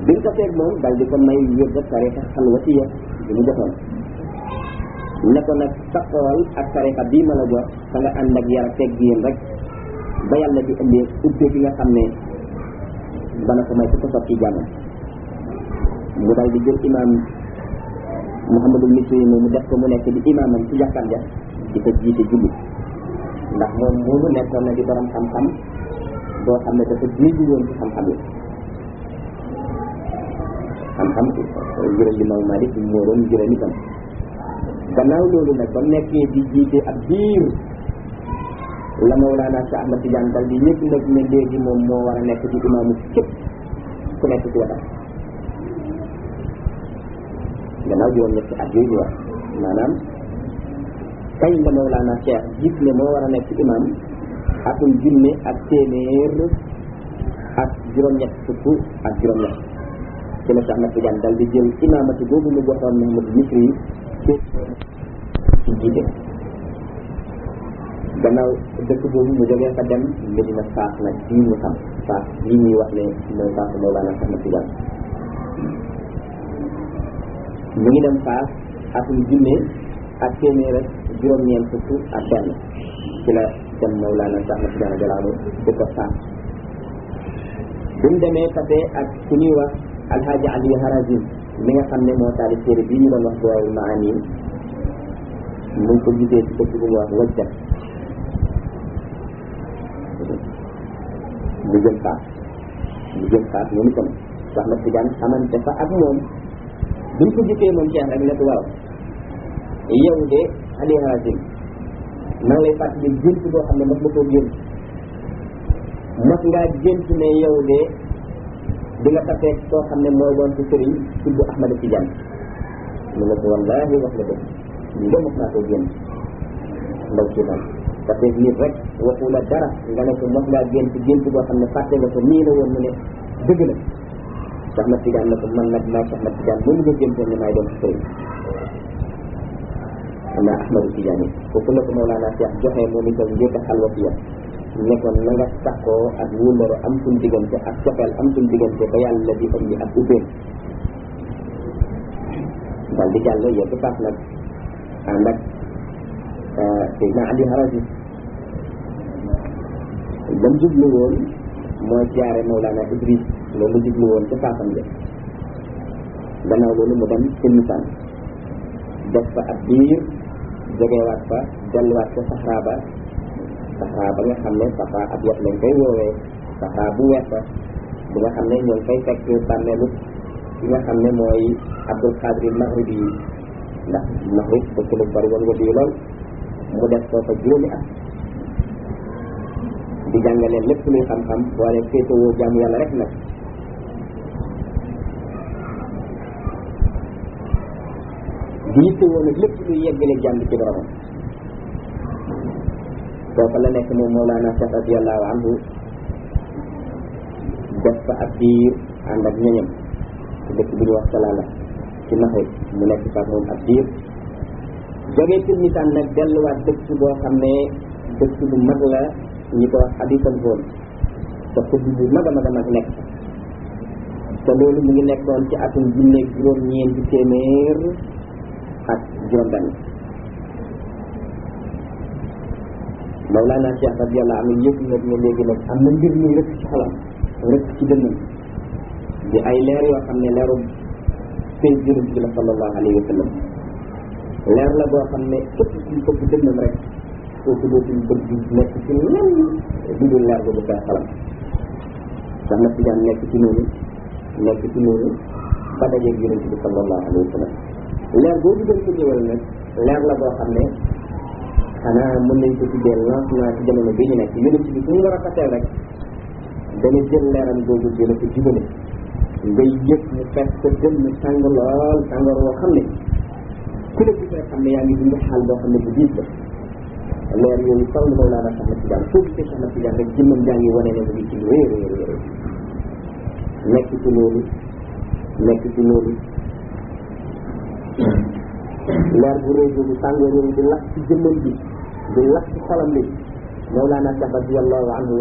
bi nga tasee ak moom dal di ko may yóbbu tariqa xalwatiya bi mu joxoon ne ko nag sa xool ak tariqa bii ma la jox sa nga ànd ak yar ak teggin rek ba yàlla di indee ubbe bi nga xam ne dana ko may ku ko sotti jàmm mu dal di jël imam Muhammadul Misri mu def ko mu nekk di imamam ci jàkkaam ja di ko jiite julli ndax moom moomu nekkoon na di borom xam-xam boo xam ne dafa jiitu woon ci xam-xam yi xam-xam njëriñ li Imam Malik moo doon njëriñ itam gannaaw loolu nag ba mu nekkee di jiite ab diir la Mawlana Cheikh Ahmad Tidiane dal di ñëpp nag ne léegi moom moo war a nekk ci imaamu képp ku nekk ci wetam gannaaw juróom-ñetti at yooyu di wax maanaam kañ la Mawlana Cheikh gis ne moo war a nekk ci imaam atum junne ak téeméer ak juróom-ñett fukk ak juróom-ñett ci la Cheikh Ahmad Tidiane dal di jël imaamati boobu mu joxoon Muhammad Misri yi ci jiite gannaaw dëkk boobu mu jógee fa dem Medina Faas nag bii ñu xam Faas bii ñuy wax ne mooy Faas Mawlana Cheikh Ahmad Tidiane ñu ngi dem Faas atum junne ak téeméer ak juróom-ñeent fukk ak benn ci la dem Mawlana Cheikh Ahmad Tidiane Jalaanu di ko Faas bi mu demee tase ak ku ñuy wax Alhaji Ali Harazim mi nga xam ne moo taalif téere bii ñu doon wax Jawahirul Maani mu ngi ko gisee ci dëkk bu ñuy wax Wajda mu jëm Faas moom itam Cheikh Ahmad Tidiane xamante fa ak moom bi mu ko gisee moom Cheikh rek ne ko waaw yow de Ali Harazim maa ngi lay fàttali gént boo xam ne mos nga koo gént mos ngaa gént ne yow de di nga tafee koo xam ne mooy doon ci sëriñ tudd Ahmad Tidiane mu ne ko wallaahi wax nga dëgg ñu de mos naa koo gént ndaw ci man tafee nit rek waxu la dara nga ne ko mos ngaa gént boo xam ne fàtte nga ko nii la woon mu ne dëgg la Cheikh Ahmad Tidiane ne ko man nag maay Cheikh Ahmad Tidiane moom nga géntoon ne maay doon ci sëriñ am naa Ahmadu Tidiane foofu la ko Mawlana Cheikh joxee moom itam njëkk a xalwatiya ne ko na nga saxoo ak wóllare am suñ diggante ak cofeel am suñ diggante ba yàlla di indi ak ubbeem daal di jàll yegg Fass nag ànd ak Seydina Ali Harazi lam jublu woon mooy siyaare Mawlana Idris loolu jublu woon ca Fassam ja gannaaw loolu mu dem Tilmisaan def fa ab diir jógewaat fa delluwaat ca Sahara ba nga xam ne Sahara ab yat lañ koy woowee Sahara bu weex ba bi nga xam ne ñoo ngi koy fekk bàmmeelu ki nga xam ne mooy Abdul Qadir Maghribi yi ndax Maghrib dëkk lu bari woon nga bii lool mu def foofa juróomi at di jàngale lépp luy xam-xam wala féetewoo jaamu yàlla rek nag di yittewoo nag lépp luy yeggale jàmm ci boromam foofa la nekk moom Mawlana Cheikh radiyallahu anhu def fa ab diir ànd ak ñoñam ci dëkk bu ñuy wax Salaala ci Maghrib mu nekk fa moom ab diir jógee Tilmisaan nag delluwaat dëkk boo xam ne dëkk bu mag la ñi ko wax Hadithal Zone te xuddi bu mag a mag a mag nekk te loolu mu ngi nekkoon ci atum junneeg juróom-ñeenti téeméer ak juróom-benn Mawlana Cheikh radiyallahu anhu yëg nag ne léegi nag am na mbir muy rëkk ci xolam rëkk ci dënnam di ay leer yoo xam ne leeru seen yonent bi la sallallahu alayhi wa sallam leer la boo xam ne képp kuy fëgg dënnam rek kooku dootul bëgg nekk ci lenn du dul leer boobu koy xalam sax na Tijaan nekk ci noonu ba dajeeg yonent bi sallallahu alayhi wa sallam leer boobu gën ko ñëwal nag leer la boo xam ne xanaa mën nañ ko tuddee lancement ci jamono bi ñu nekk yonent bi fu mu war a faseel rek dana jël leeram boobu dina ko jubale ngay yëg mu fekk sa dënn tàng lool tàngoor woo xam ne ku la gis rek xam ne yaa ngi dund xaal boo xam ne bu diis la leer yooyu faw na Mawlana Cheikh Ahmad Tidiane foo gisee Cheikh Ahmad Tidiane rek jëmmam jaa ngi wane ne mu ngi ci lu wéer nekk ci loolu leer bu rëy boobu tàngoor yooyu di lakk ci jëmmam bi di lakk ci xolam bi Mawlana Cheikh radiyallahu anhu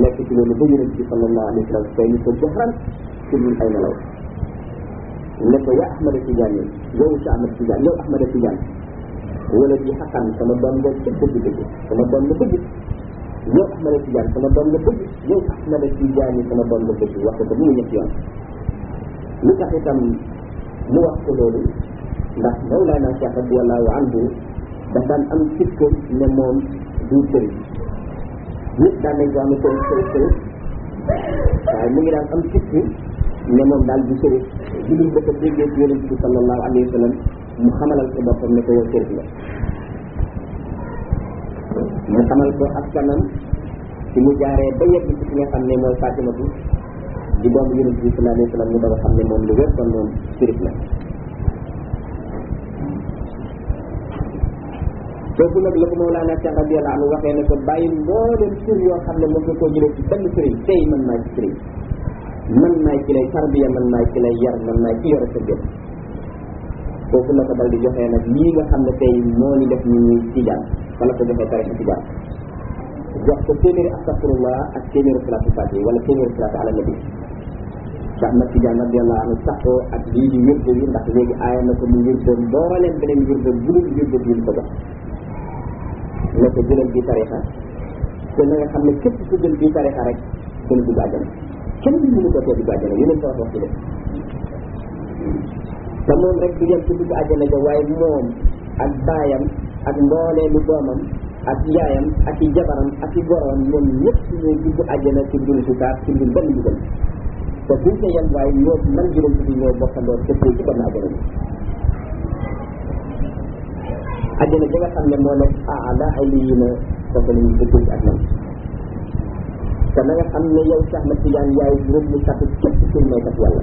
nekk ci loolu ba yonent bi sallallahu alayhi wa sallam tey ni ko joxran ci ñun ay nelaw ne ko ya Ahmad Tidiane yow Cheikh Ahmad Tidiane yow Ahmad Tidiane wala bi xaqan sama doom nga ci dëgg sama doom nga bëgg yow Ahmad Tidiane sama doom nga bëgg yow Ahmad Tidiane sama doom nga bëgg wax ko bu mu ñetti yoon lu tax itam mu wax ko loolu ndax Mawlana Cheikh radiyallahu anhu daf daan am sikk ne moom du sëriñ nit daan nañ ko am sëriñ waaye mu ngi daan am sikk ne moom daal du sëriñ du dul dafa déggee ci yonent bi sallallahu alayhi wa sallam mu xamalal ko boppam ne ko yow sëriñ la mu xamal ko askanam ci mu jaaree ba yegg ci ki nga xam ne mooy Fatimatu di doomu yonent bi sallallahu alayhi wa sallam mu doon xam ne moom lu wér kon moom sëriñ la kooku nag la ko Mawlana Cheikh radiyallahu anhu waxee ne ko bàyyi mbooleem tur yoo xam ne mën nga koo jëlee ci benn sëriñ tey man maay ci sëriñ man maay ci lay tarbiya man maay ci lay yar man maay ci yore sa gën kooku la ko dal di joxee nag lii nga xam ne tey moo ni def ñu ñuy tijaan wala ko joxee tarixa tijaan jox ko téeméeri astaghfirullah ak téeméeri salaatu fatiha wala téeméeri salaatu ala nabi Cheikh Ahmad Tidiane radiyallahu anhu saxoo ak lii di wérde yi ndax léegi aaya na ko mu wérde mbooleem beneen wérde bu dul wérde bi ko jox ne ko jëlal bii tarixa te na nga xam ne képp ku jël bii tarixa rek dana dugg àjjana kenn du mënu ko tee dugg àjjana yeneen ko wax ci def te moom rek du yem ci dugg àjjana ja waaye moom ak baayam ak mbooleelu doomam ak yaayam ak i jabaram ak i goroom ñoom ñëpp ñooy dugg àjjana ci dul xisaab ci dul benn dugal te buñ ko yem waaye ñoo man juróom ci ñoo bokkandoo dëppoo ci benn àjjana bi àjjana bi nga xam ne moo nekk ala ay lii na foofu la ñuy dëggoo ak man te na nga xam ne yow Cheikh Ahmad Tidiane yaay juróom ñu kat képp kuy may kat yàlla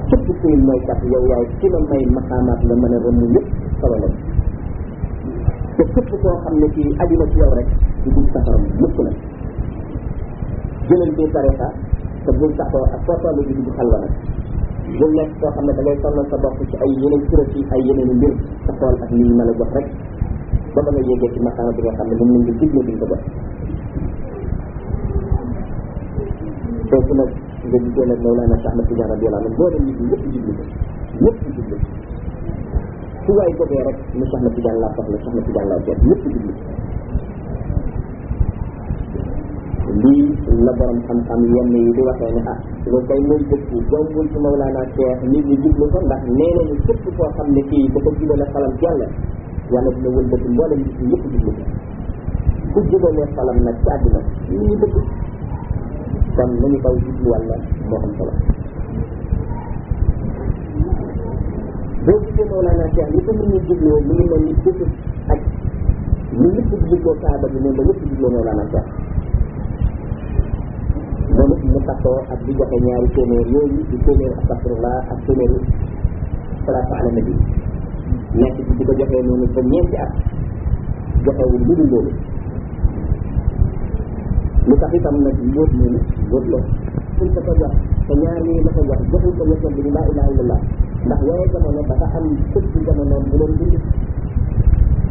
képp kuy may kat yow yaay ki ma may maqaamaat la mën a rëmm yëpp solo la te képp koo xam ne kii aju na ci yow rek du dugg safaram mukk la jëlal bi tarixa te bul saxoo ak foo toll di dugg xalwa nag bul nekk koo xam ne da ngay sonnal sa bopp ci ay yeneen kuréel yi ay yeneen mbir sa xool ak li ñu mën a jox rek ba ba nga yéegee ci maqaama bi nga xam ne moom lañ nga digle duñ ko jox foofu nag nga gisee nag Mawlana Cheikh Ahmad Tidiane radiyallahu anhu boo dem nit ñi ñëpp jublu ko ñëpp jublu su waay jógee rek mu soxna si daan laa soxla soxna si daan laa jot ñëpp jublu lii la borom xam-xam yenn yi di waxee ne loolu kay mooy dëkk jombul ci Mawlana Cheikh nit ñi jublu ko ndax nee nañu képp koo xam ne kii dafa jubale xalam yàlla yàlla dina wëlbati mboolem nit ñi yëpp jublu ko ku jubalee xalam nag ci àdduna nit ñi dëgg kon nañu kaw jublu wàlla moo am solo boo gisee Mawlana Cheikh li ko nit ñi jubloo mu ngi mel ni bésu aj ñu ñëpp jubloo Kaaba bi noonu la ñëpp jubloo Mawlana Cheikh moom it mu taxoo ak di joxe ñaari téeméer yooyu di téeméer astaghfirullah ak téeméer salaatu ala nabi nekk ci di ko joxee noonu ba ñeenti at joxewul lu dul loolu lu tax itam nag mbóot noonu mbóot la suñ ko jox te ñaar yooyu la ko jox joxul ko ñetteel bi ni laa ilaha illallah ndax yooyu jamono dafa am sëb jamono bu leen dund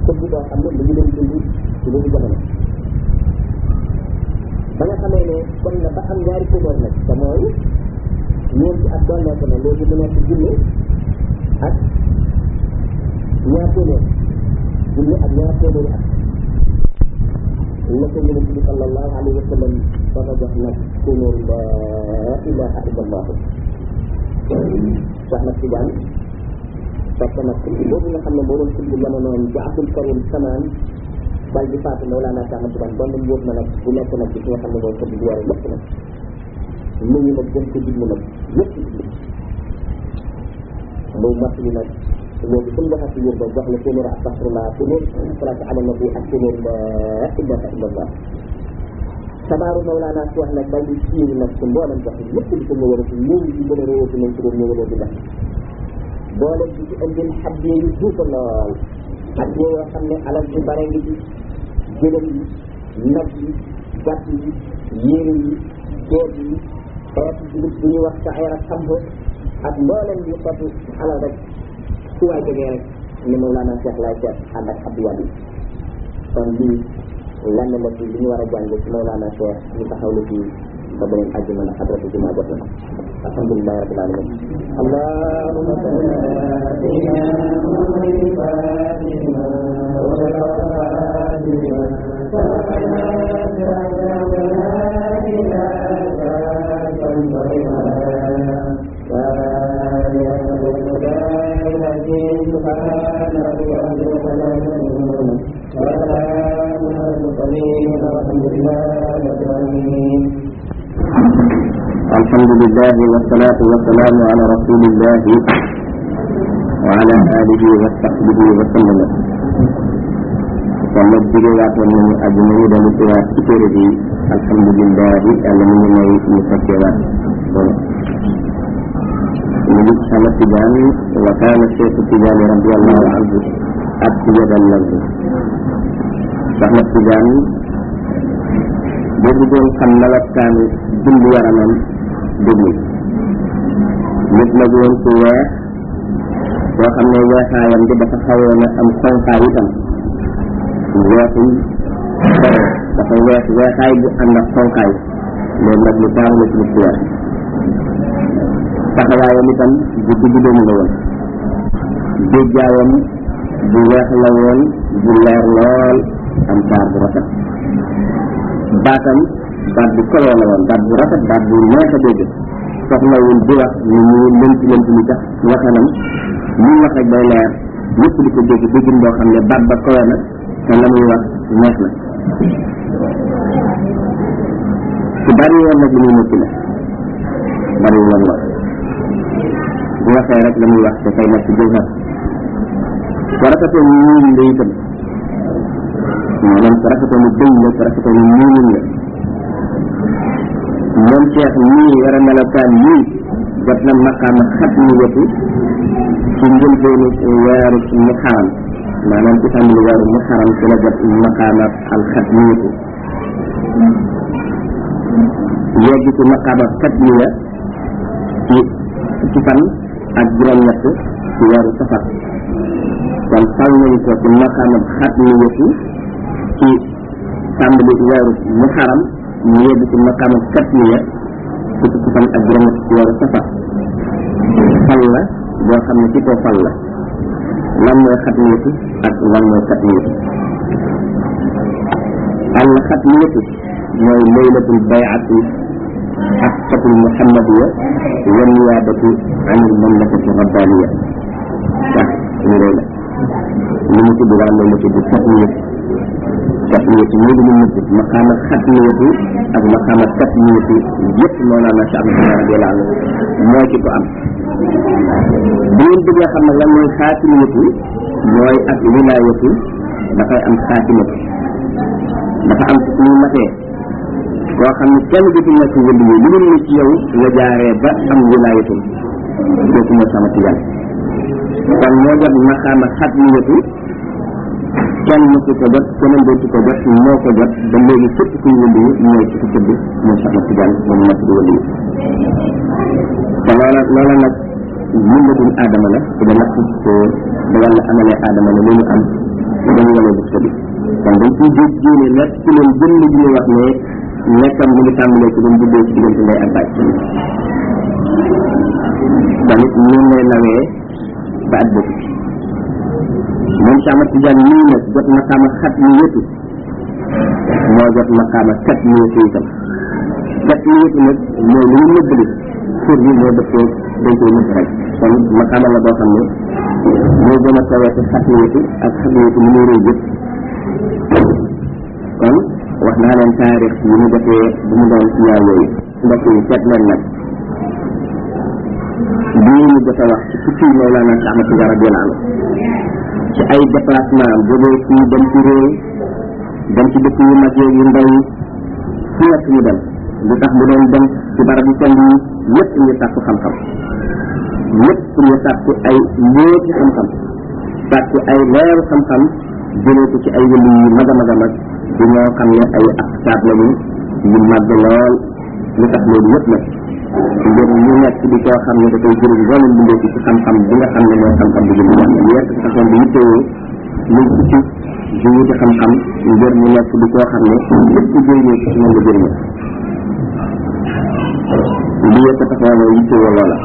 sëb boo xam ne mu ngi leen dund ci boobu jamono ba nga xamee ne kon na ba am ñaari téeméer nag te mooy ñeenti at doon nekk na léegi mu nekk junni ak ñaar téeméer junni ak ñaar téeméeri at la ko yonent bi sallallahu alayhi wa sallam ba ko jox nag téeméer la ilaha illallah sax nag ci jaan fekk nag boobu nga xam ne moo doon tudd jamonoom ci Abdul Karim Samaan dal di faatu Mawlana Cheikh Ahmad Tidiane doon na mbóot na nag bu nekk nag ci ki nga xam ne mooy tëdd di yore lépp nag nit ñi nag gën ko diglu nag lépp diglu muy matt bi nag léegi suñu waxat ci yër ba jox la téeméeri astaghfirullah téeméeri salaatu ala nabi ak téeméeri la ilaha illallah sabaaru Mawlana Cheikh nag dal di siiw nag ci mboolem jox lépp di ko ñëwale ci ñëw yi gën a réewati nañ ci doon ñëwalee di def boole bi ci indil xaddee yu duufa lool xaddee yoo xam ne alal bi bare ngi ci jëlal yi nag yi gàtt yi yéere yi ceeb yi xeetu dugub bu ñuy wax sa ay rak xam ak mboolem yu xeetu alal rek su waay jógee rek ni Mawlana Cheikh lay seet ànd ak abdu wàll yi kon lii lenn la ci li ñu war a jàng ci Mawlana Cheikh ñu taxaw la ci ba beneen àjjuma na xadratu jumaa jot na alhamdulillahi rabbil alamin allahumma salli ala sayyidina muhammadin fatima الحمد لله والصلاة والسلام على رسول الله وعلى آله وصحبه وسلم kon nag jógewaatoon nañu àjjuma yi dañu teewaat ci téere bi alhamdulillahi yàlla mu ngi may ñu fekkewaat kon ñu ngi Ahmad Tidiane wa kaana Cheikh Tidiane radiyallahu anhu atyaba al-lafz Ahmad Tidiane boo bëggoon xam melokaanu dund yaramam déglu nit la woon ku weex boo xam ne weexaayam bi dafa xawoon a am xonqaay itam weexul dara dafa weex weexaay bu ànd ak xonqaay loolu nag lu taamu la ci nit ku weex taxawaayam itam bu digg doomu la woon déjjaayam bu weex la woon bu leer lool am taar bu rafet baatam baat bu koloo la woon baat bu rafet baat bu neex a dégg soxlawul di wax ni ñu lënt li tax waxanam ñu wax rek day leer ñëpp di ko dégg déggin boo xam ne baat ba koloo na te la muy wax neex na ci bari woon nag li muy mucc la bari woon wax bu waxee rek la muy wax dafay nekk jëwxat ko rafetoon ñuul la itam maanaam ko rafetoon dëñ la ko rafetoon ñuulul la moom Cheikh nii war a melokaan nii jot na maqaama xat ni wetu ci njëlbeenu weeru mu xaram maanaam ci tàmbali weeru mu xaram ci la jot maqaama al xat ni wetu yegg ci maqaama xat ni ya ci fan ak juróom-ñett ci weeru safar kon fal nañu ko ci maqaama xat ni wetu ci tàmbali weeru mu xaram ñu yegg ci maqaama katmiya fukki fan ak juróom ci weeru safar fal la boo xam ne ci ko fal la lan mooy xatmiyatu ak lan mooy katmiyatu. al xatmiyatu mooy laylatul bay'ati xaqatul muhammadiya wa niyaabatu an al mamlakati rabbaniya. waaw ñu layla li mu tudd daal loolu la tudd katmiyatu. katmiyatu mooy li mu nëbb maqaama xatmiyatu ak maqaama katmiyatu yëpp Mawlana Cheikh Ahmad Tidiane radiyallahu anhu mooy ki ko am. bu ngeen bëggee xam nag lan mooy xaatimiyatu mooy ak wilaayatu dafay am xaatimatu dafa am ci suñu matee koo xam ne kenn du ci nekk wënd yi lu ne ci yow nga jaaree ba am wilaayatu kooku mooy sama Tidiane. kon moo jot maqaama xatmiyatu kenn mësu ko jot keneen dootu ko jot moo ko jot ba léegi képp kuy wënd yi mooy ci ko tëdd mooy Cheikh Ahmad Tidiane moom nekk di wënd yi. te loola nag mbindum aadama la te dana ko da wàlla amalee aadama la lu ñu am dañu wala buf ta bi kon dañ ciy dégg génne nekk ci leen jëmm ji ñu wax ne nekkam mu ngi tàmbalee ci doon juddoo ci diggante ndey ak baay tamit ñun lay nawee ba at bëgg moom Cheikh Ahmad Tidiane nii nag jot maqaama xat mi yëtu moo jot maqaama kat mi yëtu itam kat mi yëtu nag mooy lu ñu nëbbali pour bi moo dëppoo dañ koy nëbb rek kon maqaama la boo xam ne moo gën a kawee ci xatmiyatu ak xatmiyatu mu muy rëy yëpp. kon wax naa leen taarix yi mu defee bu mu doon ci yaay yooyu mbokk yi seet leen nag bii ñu jot a wax ci tukki Mawlana Cheikh Ahmad Tidiane radiyallahu anhu ci ay déplacement am jógee fii dem ci réew dem ci dëkk yu mag yu ndaw yi fu nekk ñu dem lu tax mu doon dem ci barab yu sell yi lépp ñu sàkku xam-xam lépp ñu sàkku ay mbóoti xam-xam sàkku ay leeru xam-xam jëlee ko ci ay wëlu yu mag a mag a mag di ñoo xam ne ay aktaab lañu yu màgg lool lu tax loolu yëpp nag ngir ñu nekk di koo xam ne dafay jëriñ mboolem bindee ci xam-xam bi nga xam ne mooy xam-xam bi jëm yàlla ñu nekk ci façon bi yittewoo muy ci di wuti xam-xam ngir ñu nekk di koo xam ne lépp jëriñoo ci moom la jëriñoo li yëpp taxoon yittewoo loola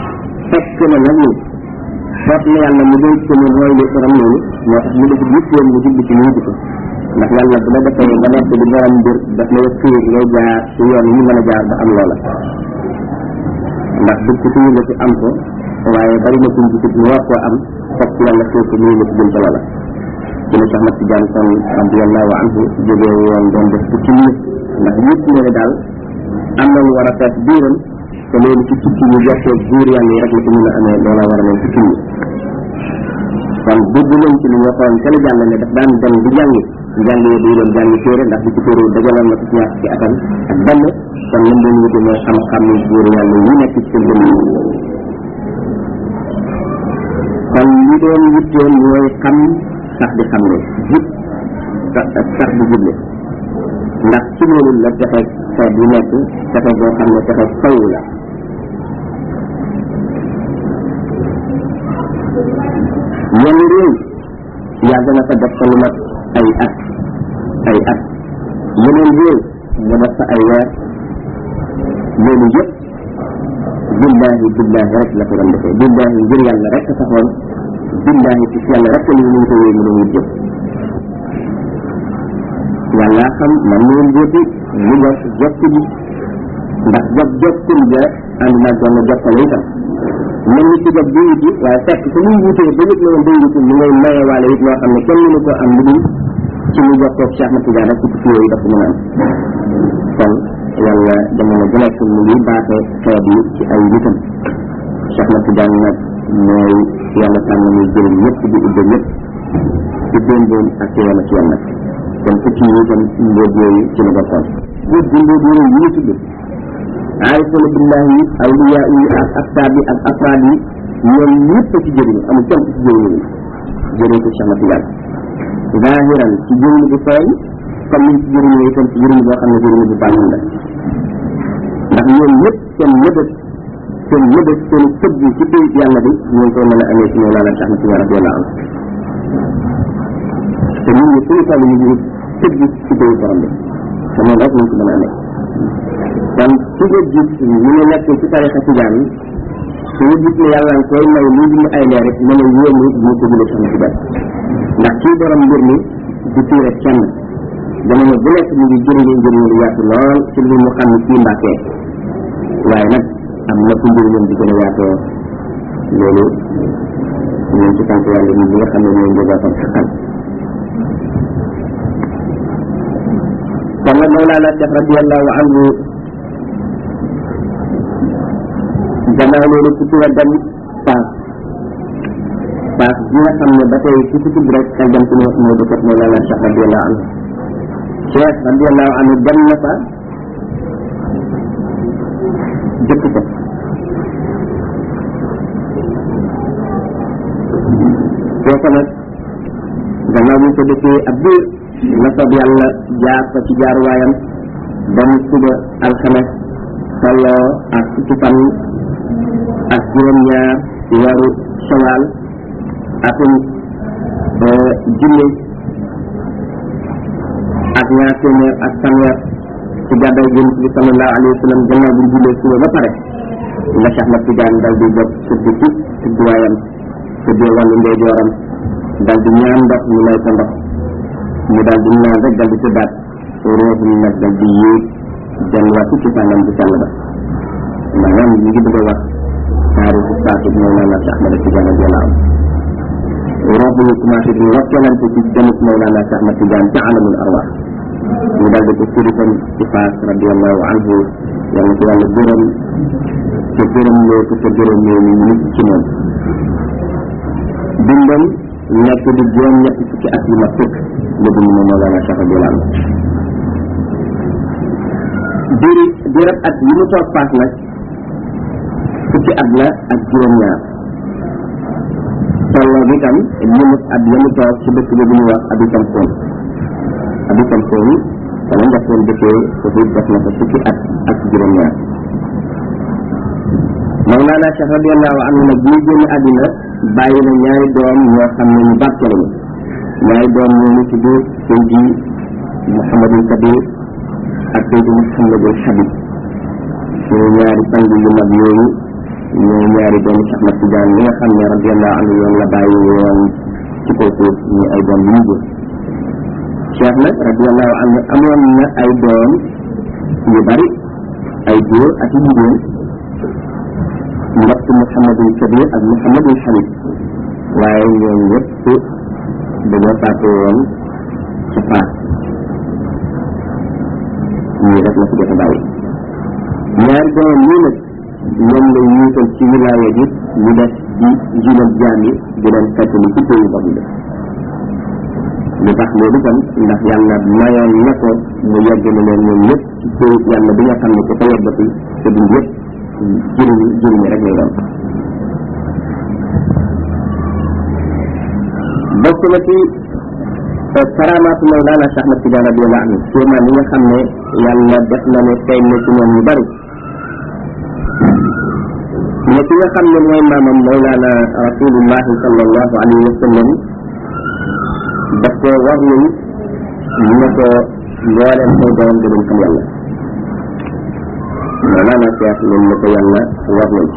fekk na nag ni foot na yàlla mu dénk ko ne mooy li borom loolu moo tax mu def yitteem mu jubli ci mu wuti ko ndax yàlla bu la defee nga nekk di borom mbir daf lay xiir ngay jaar ci yoon yi mën a jaar ba am loola ndax dëgg ko tuñu la ci am ko waaye bari na kuñ gisit ñu war koo am fokk yàlla xiir ko muy la ci jëm ca loola ci la Cheikh Ahmad Tidiane kon radiyallahu anhu jógee woon doon def ci kii ndax yëpp ne daal am na lu war a fees biiram te loolu ci tukki ñu joxee buur yàlla yi rek la ko mën a amee loola war a leen ci kii kon dugg nañ ci li ñu waxoon ca la jàll ne daf daan dem di jàngi jàngi yi day doon jàngi téere ndax di ci téere dajaloon na ko ci ñaar ci atam ak benn kon lam doon wuti mooy xam-xam yi buur yàlla yi nekk ci seen jëm kon li doon yitteem mooy xam sax di xam ne jub sax di juble ndax ci loolu la texe xeet yu nekk texe boo xam ne texe faw la yenn réew yàgg na fa def fa lu mat ay at yeneen réew nga def fa ay weer loolu yëpp billahi rek la ko doon defee billahi ngir yàlla rek a taxoon billahi ci yàlla rek li ñu ko wéy mu doon wut yëpp yàlla xam man leen joti ñu jot bi ndax jokkul ja ànd naa doon na jokkale itam mel ni ci jot bi wuti waaye fekk su muy wutee ba nit la woon day wuti mu ngay maye waale it loo xam ne kenn mënu ko am lu dul ci mu jokkoo Cheikh Ahmad Tidiane rek ci tukki yooyu dafa mën a am kon yàlla jamono bu nekk mu ngi baaxee xeet yi ci ay nitam Cheikh Ahmad Tidiane nag mooy yàlla tànn muy jëriñ ñëpp di ubbe ñëpp ci démboom ak ci yàlla ci yàlla kon tukki yi itam mbóot yooyu ci la bokkoon mbóot yooyu yi ñu tudd aarifuna billahi awliya yi ak aktaab yi ak afraad yi ñoom ñëpp ci jëriñ amul kenn ci jëriñ jëriñ ko Cheikh Ahmad Tidiane zahiran ci jëriñ bu feeñ comme niñ ci jëriñoo itam ci jëriñ boo xam ne jëriñ bu baax la ndax ñoom ñëpp seen mëbët seen tëbb ci pays yàlla bi ñoo koy mën a amee ci Mawlana Cheikh Ahmad Tidiane radiyallahu anhu te nit ñi suñu toll ñu ngi tëbb ci pays borom bi te moom rek ñu ko mën a amee kon ci nga gis ñu ne nekk ci tarixa Tijaan suñu gis ne yàlla nga koy may lii dindi ay leer rek mën a yéemu ñu ko jëlee soxna si dara ndax kii borom mbir mi du kii rek kenn jamono bu nekk mu ngi jëriñu njëriñ lu yaatu lool ci lu mu xam ne kii mbàkkee waaye nag am na fu njëriñam di gën a yaatoo loolu ñun ci sant yàlla ñi nga xam ne ñooy njabootam xaqal kon nag Mawlana Cheikh radiyallahu anhu gannaaw loolu ku ci dem paas bi nga xam ne ba tey ku ci tudd rek xel dem ci ne moo dëkkat Mawlana Cheikh radiyallahu anhu Cheikh radiyallahu anhu dem na fa jëkk ko kooku nag gannaaw bu ñu ko dëkkee ab biir la soob yàlla jaar ko ci jaaruwaayam ba mu suba alxames tolloo ak fukki fan ak juróom-ñaar ci weeru Shawal atum junni ak ñaar téeméer ak fanweer ci gàddaay Yonent bi sallallahu alayhi wa sallam gannaaw bu ñu jullee suba ba pare la Cheikh Ahmad Tidiane dal di jóg tëdd ci tëdduwaayam tëddee wàllu ndeyjooram dal di ñaan ndox ñu may ko ndox mu dal di naan rek dal di tëddaat ruuxum nag dal di yéeg delluwaat ci cosaanam bu sell ba maanaam ñu ngi bëgg a wax taarixu faatu Mawlana Cheikh Ahmad Tidiane radiyallahu anhu ruux bi commencé di rokkelante ci demuk Mawlana Cheikh Ahmad Tidiane ci alamul arwaax ñu dal di ko sirifam ci Faas radiyallahu anhu yàlla ko yàlla gërëm te gërëm loo ko te gërëm loo ñu nit ci moom dundam nekk di juróom ñetti fukki at yu ma fukk la dund moom Mawlana Cheikh radiyallahu anhu diirab at yi mu toog Faas nag fukki at la ak juróom-ñaar tolloo bi tam limut at ya mu toog ci dëkk bi bu ñuy wax Abi Samson dana defoon dëkkee foofu def na ko fukki at ak juróom-ñaar Mawlana Cheikh radiyallahu anhu nag bi ñu génn àddina bàyyi na ñaari doom ñoo xam ne ñu barke lañu ñaari doom ñoo ñu tudd Seydi Mouhamadul Kabir ak Seydi Mouhamadul Habib suñu ñaari sang yu mag yooyu ñooy ñaari doomu Cheikh Ahmad Tidiane li nga xam ne radiyallahu anhu yoon la bàyyi woon ci kaw suuf ñu ay doom yu ñu jur Cheikh nag radiyallahu anhu amoon na ay doom yu bari ay góor ak yu jigéen mbokk Mouhamadul Kabir ak Mouhamadul Habib waaye ñoom ñëpp dañoo faatu woon ci Faas ñii rek la fi jot a bàyyi ñaari doomam ñii nag ñoom la yuutal ci wilaaya bi ñu def di jiinal jaam yi di leen fettali ci pays bopp bi lu tax loolu tam ndax yàlla mayoon na ko mu yegg na leen ñoom ñëpp ci pays yàlla bi nga xam ne ku ko yeggati sa dund yëpp jëriñu rek lay doon bokk na ci karaamaatu Mawlana Cheikh Ahmad Tidiane radiyallahu anhu kéemaan yi nga xam ne yàlla def na ne feeñ na ci moom yu bari ne ki nga xam ne mooy maamam Mawlana rasulullahi sallallahu alayhi wa sallam daf ko war nañ ñu ne ko mbooleem say doom danañ xam yàlla Mawlana Cheikh loolu la ko yàlla war nañ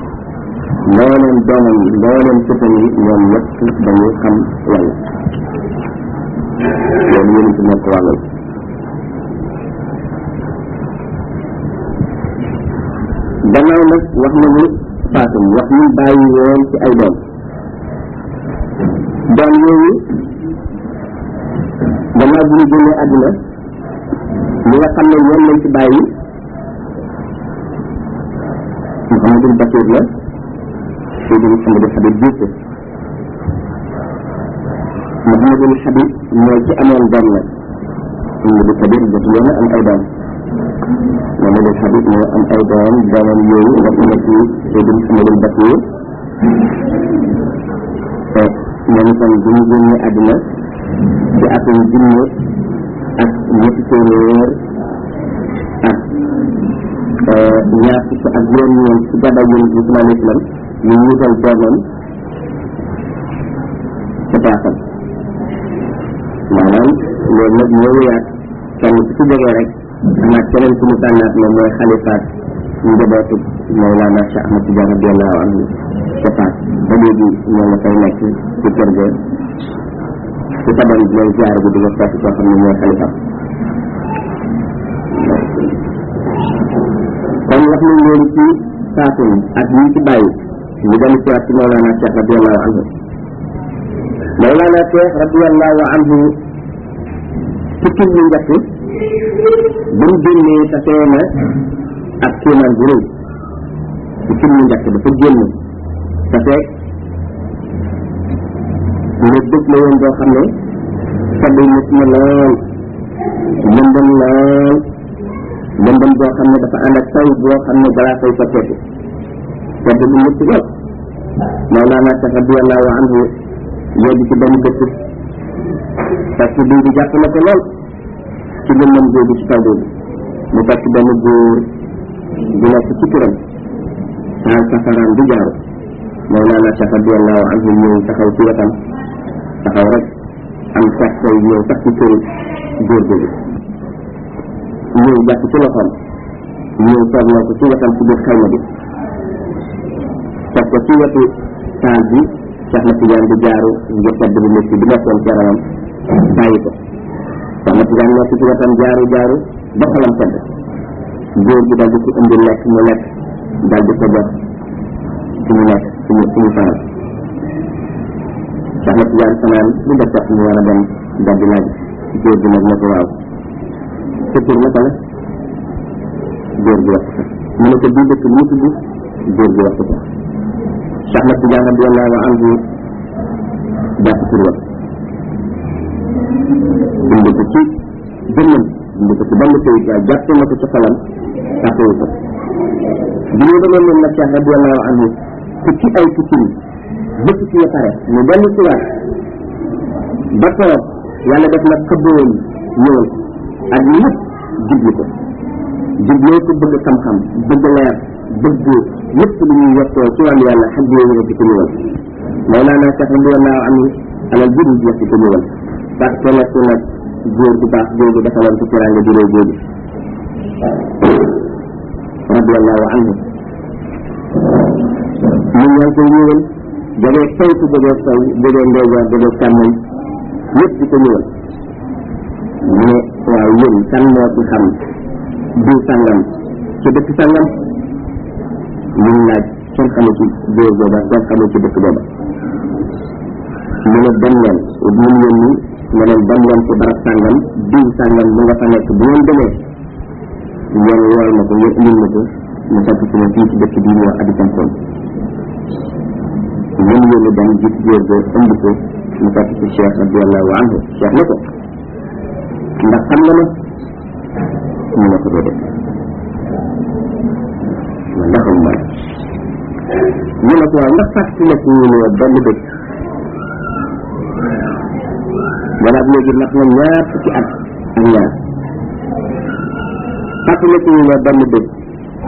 mbooleem doomam yi mbooleem sëtam yi ñoom ñëpp dañuy xam yàlla loolu yéen ci moo ko wàllal gannaaw nag wax nañu faatum wax ñu bàyyi woon ci ay doom yooyu gannaaw bu ñu génnee àdduna ñi nga xam ne ñoom lañ ci bàyyi Mouhamadul Bachir la Seydi Mouhamadul Habib Diouf Mouhamadul Habib mooy ci amoon doom nag Mouhamadul Kabir jotu leen am ay doom Mouhamadul Habib moo am ay doomam yooyu nga xam ne ci Seydi Mouhamadul Bachir moom itam bu ñu génnee àdduna ci atum junne ak ñetti téeméer ak ñaar fukk ak juróom-ñeent ci gàddaay Yonent bi sallallahu alayhi wa sallam ñu wutal doomam ca paasam maanaam loolu nag ñoo wéyaat kenn ku ci jógee rek amaat keneen ku mu tànnaat moom mooy xalifaat njabootu Mawlana Cheikh Ahmad Tidiane radiyallahu anhu ca Fass ba léegi ñoo nga fay nekk ci kër ga ci sabari lay ziar bi di nga fekk koo xam ne mooy xalifa kon wax nañ loolu ci saasun ak ñi ci bàyyi ñu dem ci waat ci Mawlana Cheikh radiyallahu anhu Mawlana Cheikh radiyallahu anhu tukki ñu njëkk bu mu génnee tasee na ak kéemaan bu rëy tukki ñu njëkk dafa génn tasee nga dëg la woon boo xam ne sabi nit na lool lëndëm lool lëndëm boo xam ne dafa ànd ak taw boo xam ne balaa koy sotteeku sedd bu mucc lool Mawlana Cheikh radiyallahu anhu yegg ci benn dëkk fekk bii bi jàpp na ko lool ci lëndëm googu ci taw boobu mu fekk benn góor bu nekk ci këram taal safaraam di jaaru Mawlana Cheikh radiyallahu anhu ñëw taxaw ci wetam taxaw rek am sax koy ñëw sax ci këru góor googu ñëw jàpp ci loxoom ñëw toogloo ko ci wetam ci biir xayma bi teg ko ci wetu taal bi Cheikh Ahmad Tidiane di jaaru ngir sedd bu métti bi nekkoon ci yaramam bàyyi ko Cheikh Ahmad Tidiane nekk ci wetam jaaru ba xolam sedd góor gi dal di ko indi lekk mu lekk dal di ko jox ci mu nekk ci mu fanaan Cheikh Ahmad Tidiane fanaan bu def sax mu war a dem dal di laaj góor gi nag ne ko waaw sa tur naka la góor gi wax ko mu ne ko bii dëkk mu tudd góor gi wax ko Cheikh Ahmad Tidiane radiyallahu anhu jàpp tur wa bind ko ci jëmmam bind ko ci benn këyit waaye jàpp na ko ci xolam fàttewu ko bi ñu demoon leen nag Cheikh radiyallahu anhu ku ci ay tukki bëpp ci ya pare mu dellu si waat ba toog yàlla def na xëbboon ñëwal ak lépp jublu ko jubloo ko bëgg xam-xam bëgg leer bëgg lépp lu ñuy yokkoo ci wàllu yàlla xaj yooyu rek di ko ñëwal Mawlana Cheikh radiyallahu anhu alal jëri jeex di ko ñëwal parce que nekk nag góor bu baax googu defaloon ko teraanga ju réy googu radiyallahu anhu ñu ñaan koy ñëwal jógee penku jógee sow jógee ndeyjoor jógee càmmoñ ñëpp di ko ñëwal mu ne waaw yéen kan moo ci xam diw sàngam ci dëkk sàngam ñun laaj kenn xamu ci góor booba kenn xamu ci dëkk booba mu ne dem leen mun yéen ñi ne leen dem leen ci barab sàngam diw sàngam mu nga fa nekk bu ngeen demee ngeen wool ma ko ngeen indil ma ko mu fekk ci ne fii ci dëkk bii ñu wax Adikam Koon ñun yéen dem gis góor ga indi ko mu fekk ci Cheikh radiyallahu anhu Cheikh ne ko ndax xam nga ma ñu ne ko déedéet man ndaxam ma ñu ne ko waaw ndax fàttaliku ñu ne benn dëkk walaat léegi nag na ñaar fukki at ak ñaar fàttaliku ñu ne benn dëkk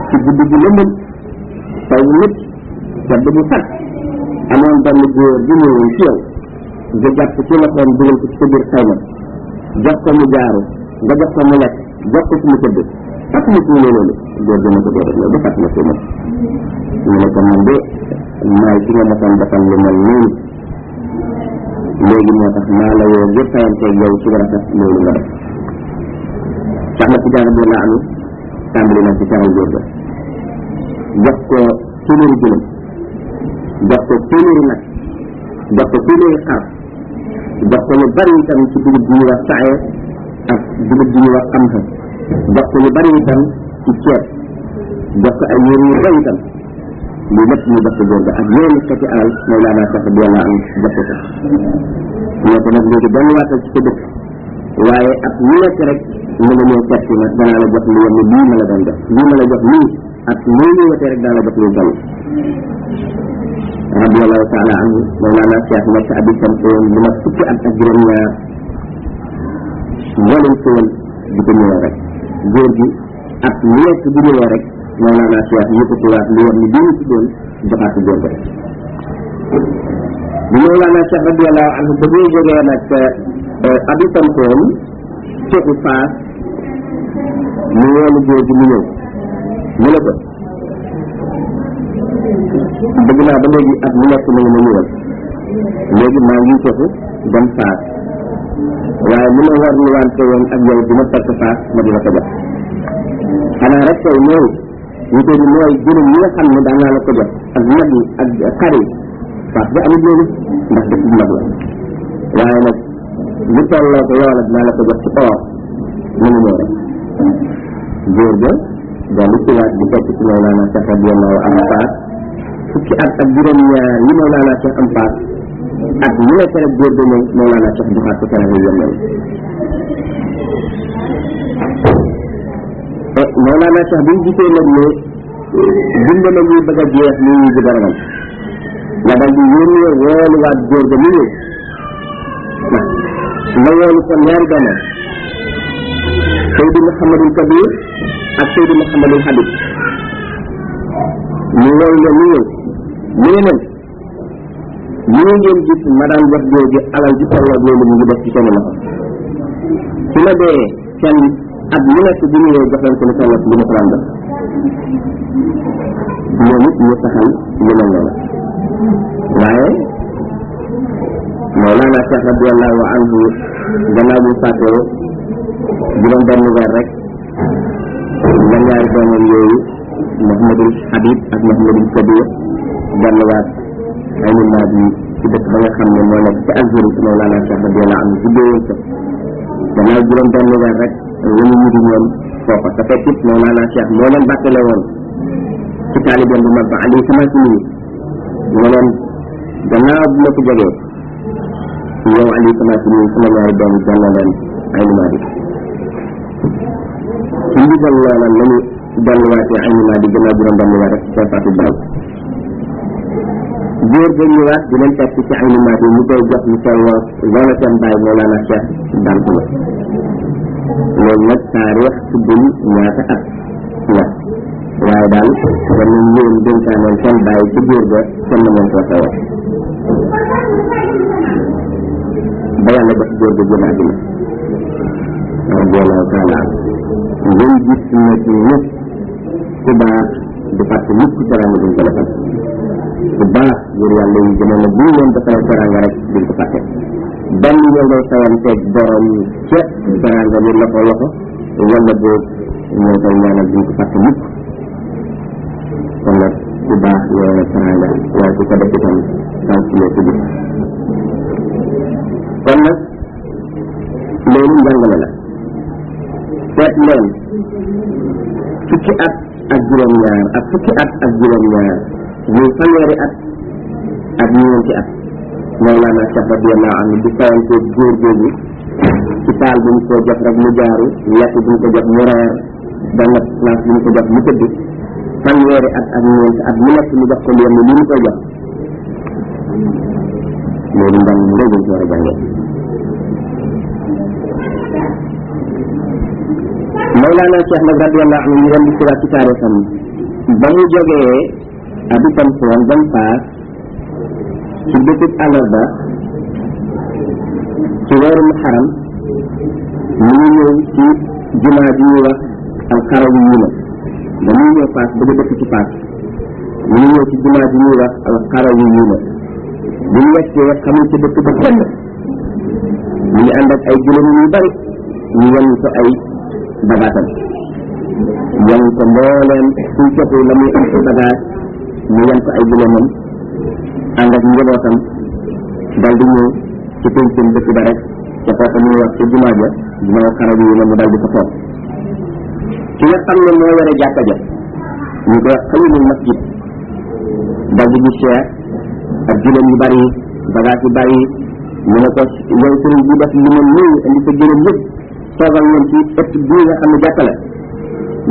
ci guddi gi lëndëm taw bu nit sedd bu sat amoon benn góor bu ñëwoon ci yow nga jàpp ci loxoom dugal ko ci sa biir xayma jox ko mu jaaru nga jox ko mu lekk jox ko ci mu tëdd fàttaliku ñu ne loolu góor gi ne ko déedéet loolu ba fàttaliku ma ñu ne ko man de maay ci nga mosoon defal lu mel noonu léegi moo tax maa la woo ngir fayanteeg yow ci rafet loolu nga def Cheikh Ahmad Tidiane radiyallahu anhu tàmbali nag ci teral góor ga jox ko téeméeri jëlam jox ko téeméeri nag jox ko téeméeri xar jox ko lu bari itam ci dugub bi ñuy wax saaye ak dugub bi ñuy wax xam-xam jox ko lu bari itam ci ceeb jox ko ay yére yu bari itam lii lépp ñu jox ko góor ga ak yeneen xeeti alal Mawlana Cheikh radiyallahu anhu jox ko ñoo ko nag léegi benn waatal ci sa dëkk waaye ak ñu nekk rek na nga ñëw seet si nag danaa la jox lu yem lii ma la doon jox lii ma la jox nii ak lii ñëwatee rek daa la jox luy toll radiyallahu taala anhu Mawlana Cheikh nekk Adikam Koon lu mat fukki at ak juróom-ñaar mboolem Koon di ko ñëwee rek góor gi ak lu nekk bu ñëwee rek Mawlana Cheikh yëkkatiwaat lu yor ni bii ñu tuddoon joxaat ko góor ga bi Mawlana Cheikh radiyallahu anhu ba ñuy jógee nag Adikam Koon Cheikhu Faas mu woolu góor gi mu ñëw mu ne ko bëgg naa ba léegi at mu nekk na nga ma ñëwal léegi maa ngi toxu dem Faas waaye li ma war ni wante woon ak yow dina fekk Faas ma dina ko jox xanaa rek tey mooy ñu koy mooy juróom yi nga xam ne daan naa la ko jox ak nag yi ak xar yi Faas bi amul loolu ndax dëkk bu mag la waaye nag lu tolloo ko yow la dinaa la ko jox ci or mu ngi ñëw rek góor ga daal di ciwaat di fekk ci Mawlana Cheikh radiyallahu anhu Faas fukki at ak juróom-ñaar yi Mawlana Cheikh am Faas ak ñu ne tere góor ga ñëw Mawlana Cheikh joxaat ko tere yi yemel Mawlana Cheikh bi ñu gisee nag ne dund na ñuy bëgg a jeex ñu ñu di boromam la dal di yónnee wooluwaat góor ga mu ñëw nga woolu ko ñaari doomam Seydi Mouhamadul Kabir ak Seydi Mouhamadul Habib ñu wool nga ñu ñëw ñu ne leen ñu ngeen gis ma daan jox góor gi alal ji tolloog loolu mu ngi def ci seen loxo su ma dee seen at mu nekk bi ñu jox leen ko lu tolloog li ma ko daan def ñoom it ñu saxal lu mel noonu waaye Mawlana Cheikh radiyallahu anhu gannaaw bu fàttoo juróom benn weer rek la ñaari doomam yooyu Mouhamadul Habib ak Mouhamadul Kabir delluwaat ay nimaat yi ci dëkk ba nga xam ne moo nekk ci Algérie Mawlana Cheikh radiyallahu anhu juddoo ko gannaaw juróom benn weer rek wënu ñu di ñoom foofa te fekk it Mawlana Cheikh moo leen bàttale woon ci taalibeem bu mag ba Ali Samasi nii mu leen gannaaw bu ma ko jógee yow Ali Samasi nii sama ñaari doom jàll leen ay nimaat yi ci ndigal loola lañu delluwaatee ay nimaat yi gannaaw juróom benn weer rek ci seen fàttu baaw góor ga ñëwaat di leen fekk ci ay nimaat yi ñu koy jox lu tolloo loola seen bàyyi Mawlana Cheikh daan ko loolu nag taarix tuddul ñaata at la waaye daal danañ yéen dénkaanoon seen bàyyi ci góor ga kenn na moom koo sawar ba yàlla def góor ga génn àddina radiyallahu taala ngeen gis na ci ñëpp ku baax di fàtte mukk teranga duñ ko defal ku baax góor yàlla yi gënoon na bu ñu leen defalee teranga rek duñ ko fàtte benn ñoo ngay sawanteeg borom ca teranga bi loxo loxo wala boog ñoo koy ñaanal duñ ko fàtte mukk kon nag ku baax ñoo na teranga waaye ku ko def itam sans kilo ci bis kon nag loolu njàngale la seet leen fukki at ak juróom-ñaar ak fukki at ak juróom-ñaar muy fanweeri at ak ñeenti at Mawlana Cheikh radiyallahu anhu di sawante góor googu ci taal bu ñu ko jox rek mu jaaru lekk bu ñu ko jox mu reer benn place bu ñu ko jox mu tëdd fanweeri at ak ñeenti at mu nekk mu jox ko yenn li ñu koy jox loolu njàng mu rëy dañ ci war a jàngee Mawlana Cheikh nag radiyallahu anhu ñu dem di siraat ci taarixam ba mu jógee abi Tamsuwan dem Faas ci bëccëg àllarba ci weeru Muharram mu ngi ñëw ci jumaa bi ñuy wax alxarawi yi na ba muy ñëw Faas bëgg a dëkk ci Faas mu ngi ñëw ci jumaa bi ñuy wax alxarawi yi na bu ñu yeggee xamul ci dëkk ba kenn mu ngi ànd ak ay gëlëm yu bari ñu yenn ko ay bagaatam yan ko mbooleem suñ cotu la muy am ci bagage mu yan ko ay gëlëmam ànd ak njabootam dal di ñëw ci pencum dëkk ba rek ca foofa muy wax ci jumaa ja jumaa xarab yi mu dal di ko toog ki nga xam ne moo yore jàkka ja ñu koy wax xalilul masjid dal di gis Cheikh ak gëlëm yu bari bagage yu bari ñu ne ko yow sëriñ bi def li ma néew indi sa gëlëm yëpp toogal ñoom ci ëtt bii nga xam ne jàkka la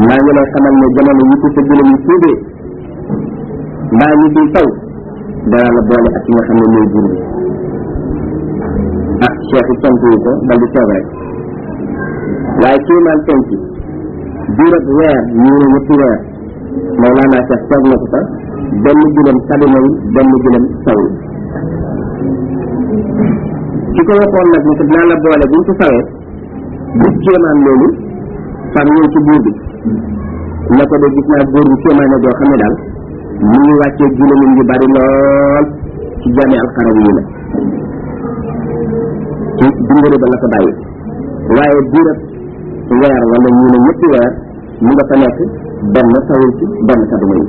maa ngi lay xamal ne jamono yi ko sa gëlëm yi suubee mbaa ñi fiy taw dara la boole ak ki nga xam ne mooy buur bi ah Cheikh it tontu ko dal di toog rek waaye kii maan penc biir ak weer ñu ne ñetti weer Mawlana Cheikh toog na ko fa benn gëlëm sabinawul benn gëlëm sawul ki ko waxoon nag ni ko dinaa la boole buñ ko sawee gis kéemaan loolu far ñëw ci buur bi ne ko de gis naa góor bu kéemaane doo xam ne daal mu ngi wàccee juróom yu bari lool ci jaami alxarawi yi la ci dundale ba la ko bàyyi waaye diirab weer wala ñu ne ñetti weer mu nga fa nekk benn tawul ci benn kaduma yi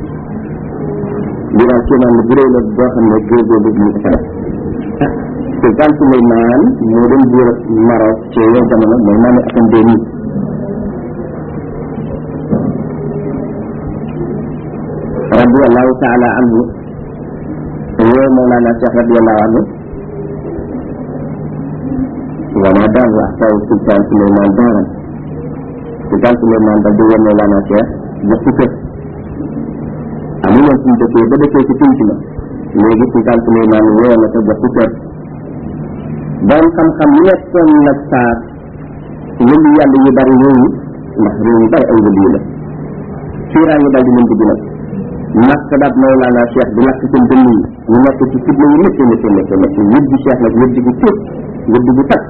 li daal ci naan bu réy la boo xam ne góorgóorlu mu ko fa def sultaan Suleymaan moo doon buur Maroc ci yow jamono mooy maami atam 2000 radiyallahu taala anhu woo Mawlana Cheikh radiyallahu anhu wama daahu ahtaw sultaan Suleymaan daaran sultaan Suleymaan dal di woo Mawlana Cheikh jox ci kër amu noon suñu dëkkee ba dëkkee ci pinc ma léegi sultaan Suleymaan woo na ko jox ci kër borom xam-xam nekkoon nag saa wëllu yàlla yu bari yooyu ndax réew yu bari ay wëllu yu la suuraa ngi dal di leen dugg nag maktabat Mawlana Cheikh bi lakk seen dënn yi ñu nekk ci fitna yu métti wëddi Cheikh nag wëddi gu tuut wëddi gu tag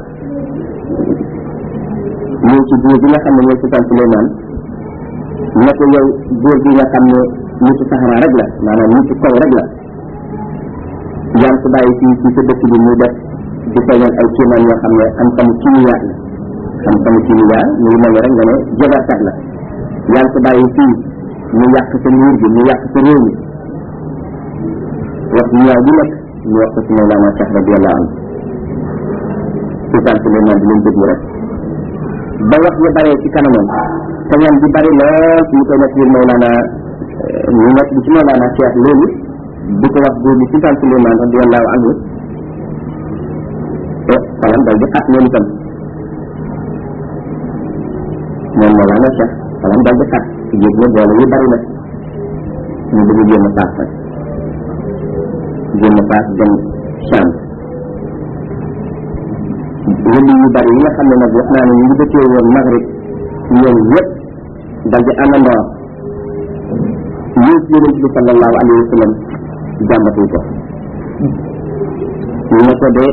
ñëw ci góor bi nga xam ne mooy sultaan Suleymaan ne ko yow góor bi nga xam ne nitu saxara rek la maanaam nitu kaw rek la yaa ngi ko bàyyi fii ci sa dëkk bi muy def di feeñal ay kéemaan yoo xam ne xam-xamu kimiyaa la xam-xamu kimiyaa mu ngi mel ne rek nga ne jabarkat la yaa ngi ko bàyyi fii mu yàq sa nguur gi mu yàq sa réew mi wax ñu ñaaw bi nekk ñu wax ko ci Mawlana Cheikh radiyallahu anhu sultaan Suleymaan di leen déglu rek ba wax ñu baree ci kanamam te ñam di bari lool ñu koy nekk biir Mawlana ñu nekk bi ci Mawlana Cheikh loolu di ko wax góor bi sultaan Suleymaan radiyallahu anhu xalam dal di xat moom itam moom Mawlana Cheikh xalam dal di xat ci géej na boole yu bari la ñu bëgg jéem a paas rek jéem a paas dem Cham wëllu yu bari yi nga xam ne nag wax naa ne ñu ngi dëkkee woon Maghrib ñoom yëpp dal di àndandoo ñëw ci yonent bi sallallahu alayhi wa sallam jàmbatuñ ko ñu ne ko de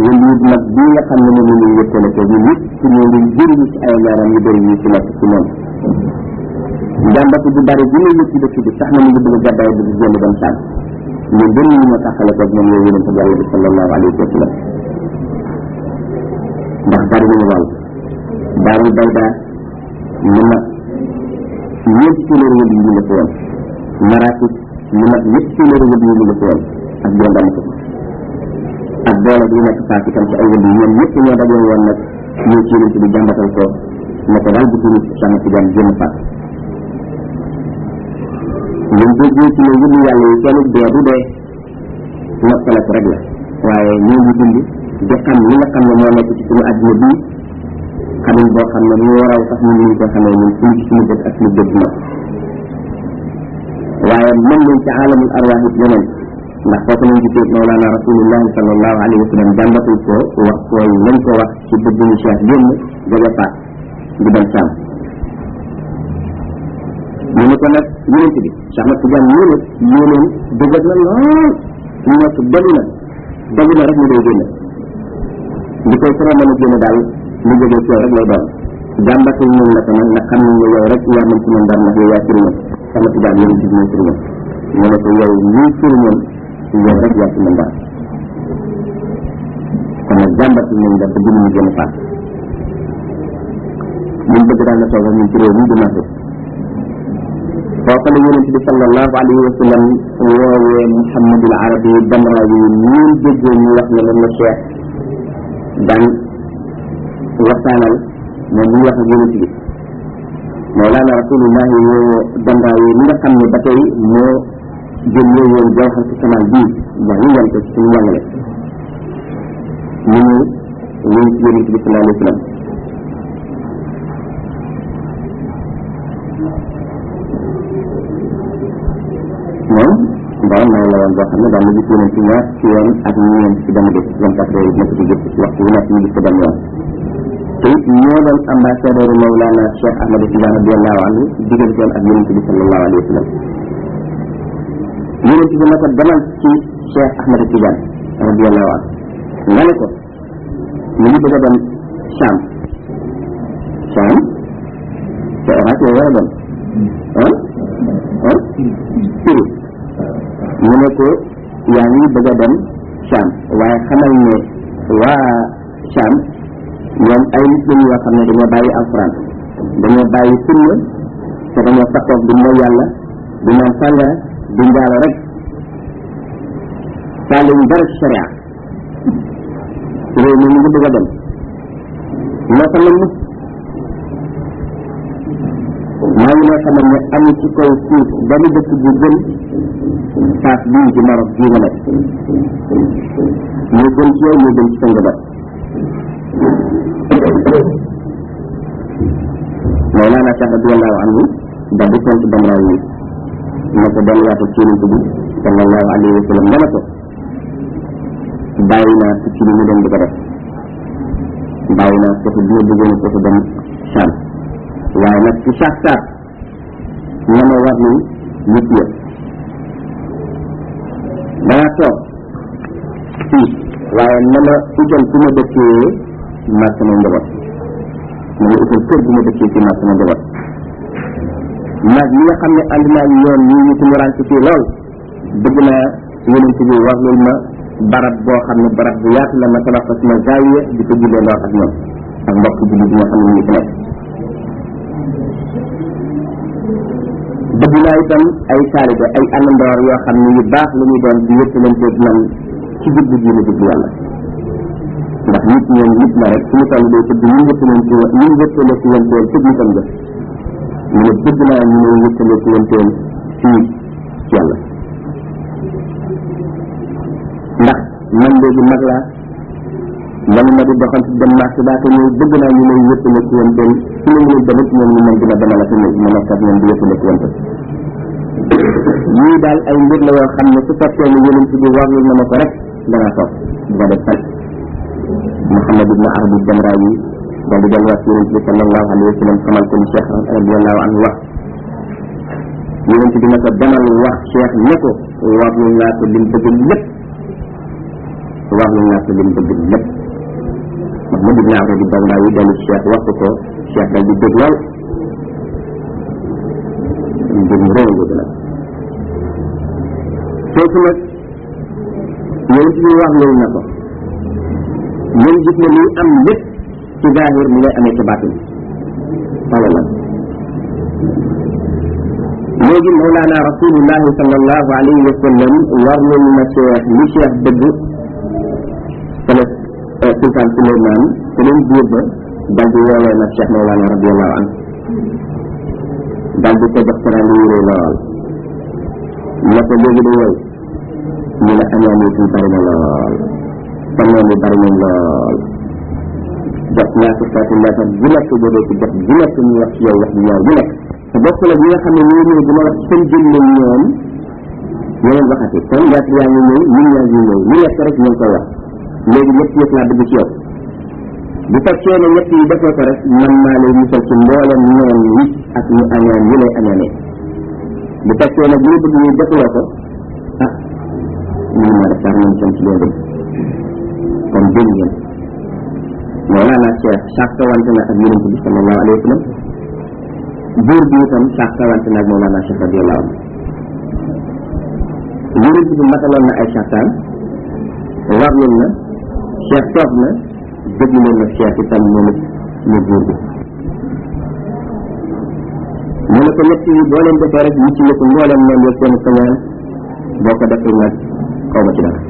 wëllu nag bii nga xam ne moom la ñuy yëkkale ko ñun ñëpp ci ñoo ngi jëriñu ci ay ñaaram yu bëri yi ci nekk ci moom jàmbatu bu bari bi muy yëg ci dëkk bi sax na mu ngi bëgg a gàddaay bi génn dem Saam ñun bëri ñu ma taxale ko moom yow yonent yàlla bi sallallahu alayhi wa sallam ndax bari nañu wàll daaru bayda mu mat ñeenti téeméeri wël yi ñu la fi woon marakis mu mat ñetti téeméeri wël yi ñu la fi woon ak juróom ko ak doole bi nekk saa ci kam ci ay wël yi ñoom ñëpp ñoo dajee woon nag ñëw ci yonent bi jàmbatal ko ne ko daal bu tudd sama ci jàmm génn faat ñun déggee ci ne wëllu yàlla yi kenn dee du dee noppale ko rek la waaye ñoo ngi dund di xam li nga xam ne moo nekk ci suñu àdduna bii xamuñ boo xam ne ñu waraw sax ñun ñu ko xamee ñun suñu ci suñu dëkk ak suñu dëgg na waaye mën nañ ci alamul arwaax it leneen ndax foofu nañ gisee Mawlana Rasulullahi sallallahu alayhi wa sallam jàmbatul ko wax ko lañ ko wax ci bëgg ñu Cheikh génn jóge faat di dem Saam ñu ne ko nag yonent bi Cheikh Ahmad Tidiane yéeneen dëggat na lool ñu nekk dogu na rek ñu day génn li koy soro mën a génn daal lu jógee ci yow rek lay doon jàmbatul ñun la ko nag ndax xam nañ ne yow rek yaa mën ci moom dara ndax yow yaa sëriñam sama Tijaan yonent bi mooy sëriñam ñu ne ko yow ñuy sëriñam yow rek yaa ci mën dara kon nag jàmbatul ñun la bëgg ñu génn faat ñun bëgg daal na toog ak ñun ci réew mi di marché foofa la yonent bi sallallahu alayhi wa sallam woowee Muhammadul Arabi Damrawi ñun déggoo ñu wax ne moom la Cheikh daan waxtaanal moom ñu wax ak yonent bi Mawlana Rasulullahi woo Damrawi mi nga xam ne ba tey moo jëlee woon jawhar ci kamal bii wax ñu yem ko ci suñu njàngale ñu ñëw ci yonent bi sallallahu alayhi wa sallam moom borom may la woon boo xam ne daan na gis yonent ci ñaar ci yoon ak ñeent ci benn bés 24 heures nekk ci gis waxtu wu nekk ñu gis ko benn yoon te it ñoo doon ambassadeur Mawlana Cheikh Ahmad Tidiane radiyallahu anhu digganteem ak yonent bi sallallahu alayhi wa sallam yonent bi na ko demal ci Cheikh Ahmad Tidiane radiyallahu anhu nga ne ko ñu ngi bëgg a dem Cham te Irak yooyu war a dem Syrie mu ne ko yaa ngi bëgg a dem Sham waaye xamal ne waa Sham ñoom ay nit lañu yoo xam ne dañoo bàyyi alxuraan dañoo bàyyi sunna te dañoo saxoog di mooy yàlla di naan sàngara di njaalo rek saaluñu dara ci sharia réew mi mu ngi bëgg a dem loo ko namm maa ngi lay xamal ne amul ci kaw suuf benn dëkk bu gën saas bii ci Maroc bii nga nekk ñu gën ci yow ñu gën ci sa njaboot Mawlana Cheikh radiyallahu anhu daal di tontu Damraawi yi ne ko delluwaatal ci yonent bi sallallahu alayhi wa sallam nga ne ko bàyyi naa ci li mu dem di ko def bàyyi naa foofu bi ma bëggoon a foofu dem Sham waaye nag ci saat saat na ma war ni nit yëpp danaa toog fii waaye na ma utal fu ma dëkkee maa sama njaboot na ma utal kër bu ma dëkkee fii maa sama njaboot nag ñi nga xam ne ànd naa ñoom ñi ñu tumurànke fii lool bëgg naa yonent bi wax loolu ma barab boo xam ne barab bu yaatu la ma tabax ko sama zaawiya di ko jullee lool ak ñoom ak mbokk jullit yi nga xam ne ñu ngi fi nekk bëgg naa itam ay taalibe ay àndandoor yoo xam ne yu baax la ñuy doon di wéttalanteeg man ci jubbu diine jubbu yàlla ndax nit ñoom nit la rek suñu toll day tëdd ñu wéttale ci wanteel tëdd nitam ga mu ne bëgg naa ñu ne wéttale ci wanteel fii ci yàlla ndax man léegi mag laa man ma di doxantu dem marché daa ko ñëw bëgg naa ñu may wéttale ci wanteel su ma ñëw demit ñoom ñu mën dina demal ak ñëw ma nekk ak ñoom di wéttale ci wanteel yii daal ay mbir la yoo xam ne su fekkee ne yonent bi warlul na ma ko rek danaa toog du ma def fan Muhammad ibn Arabi Damraawi daal di delluwaat ci yonent bi sallallahu alayhi wa sallam xamal ko ni Cheikh radiyallahu anhu wax yonent bi ne ko demal wax Cheikh ne ko warlul naa ko lim bëgg lépp warlul naa ko lim bëgg lépp Muhammad ibn Arabi Damraawi dellu ci Cheikh wax ko Cheikh dal di dégg lool mbir mu réew la foofu nag yonent bi wax loolu na ko ñun gis ne luy am lépp ci zaahir mu ngay amee ci baatin wala la léegi Mawlana Rasulullahi sallallahu alayhi wa sallam warlul na Cheikh li Cheikh dëgg sala Sultaan Suleymaan te leen buur ba dal di woolee nag Cheikh Mawlana radiyallahu anhu dal di ko jox teraanga yu rëy lool ne ko léegi de yow ñu ne añaan yi bari na lool sa noon yi bari nañ lool jot naa ko xeetu lettre bu nekk jógee ci jot bu nekk ñu wax ci yow wax bu ñaaw bu nekk te bokk la ñi nga xam ne ñoo ñëw dina wax seen jëmle ñoom ñeneen waxati kon lettre yaa ngi ñëw ñun ñaa ngi ñëw lu nekk rek ñu ngi koy wax léegi ñett yëpp laa bëgg ci yow bu fekkee ne ñett yi defoo ko rek man maa lay musal ci mboolem noon yi ak ñu añaan yi lay añaanee bu fekkee nag li bëgg ñu defuloo ko ah ñu ma def sax nañ sam ci loolu kon dégg ngeen Mawlana Cheikh sàkkawante na ak yonent bi sallallahu alayhi wa sallam buur bi itam sàkkawante na ak Mawlana Cheikh radiyallahu anhu yonent bi mataloon na ay sàkkaan warloon na Cheikh toog na déglu na Cheikh itam moom it ñu buur bi mu ne ko ñett yi boo leen defee rek ñu ci ne ko mbooleem noonu yëpp seen sañaan boo ko defee nag xaw ma ci dara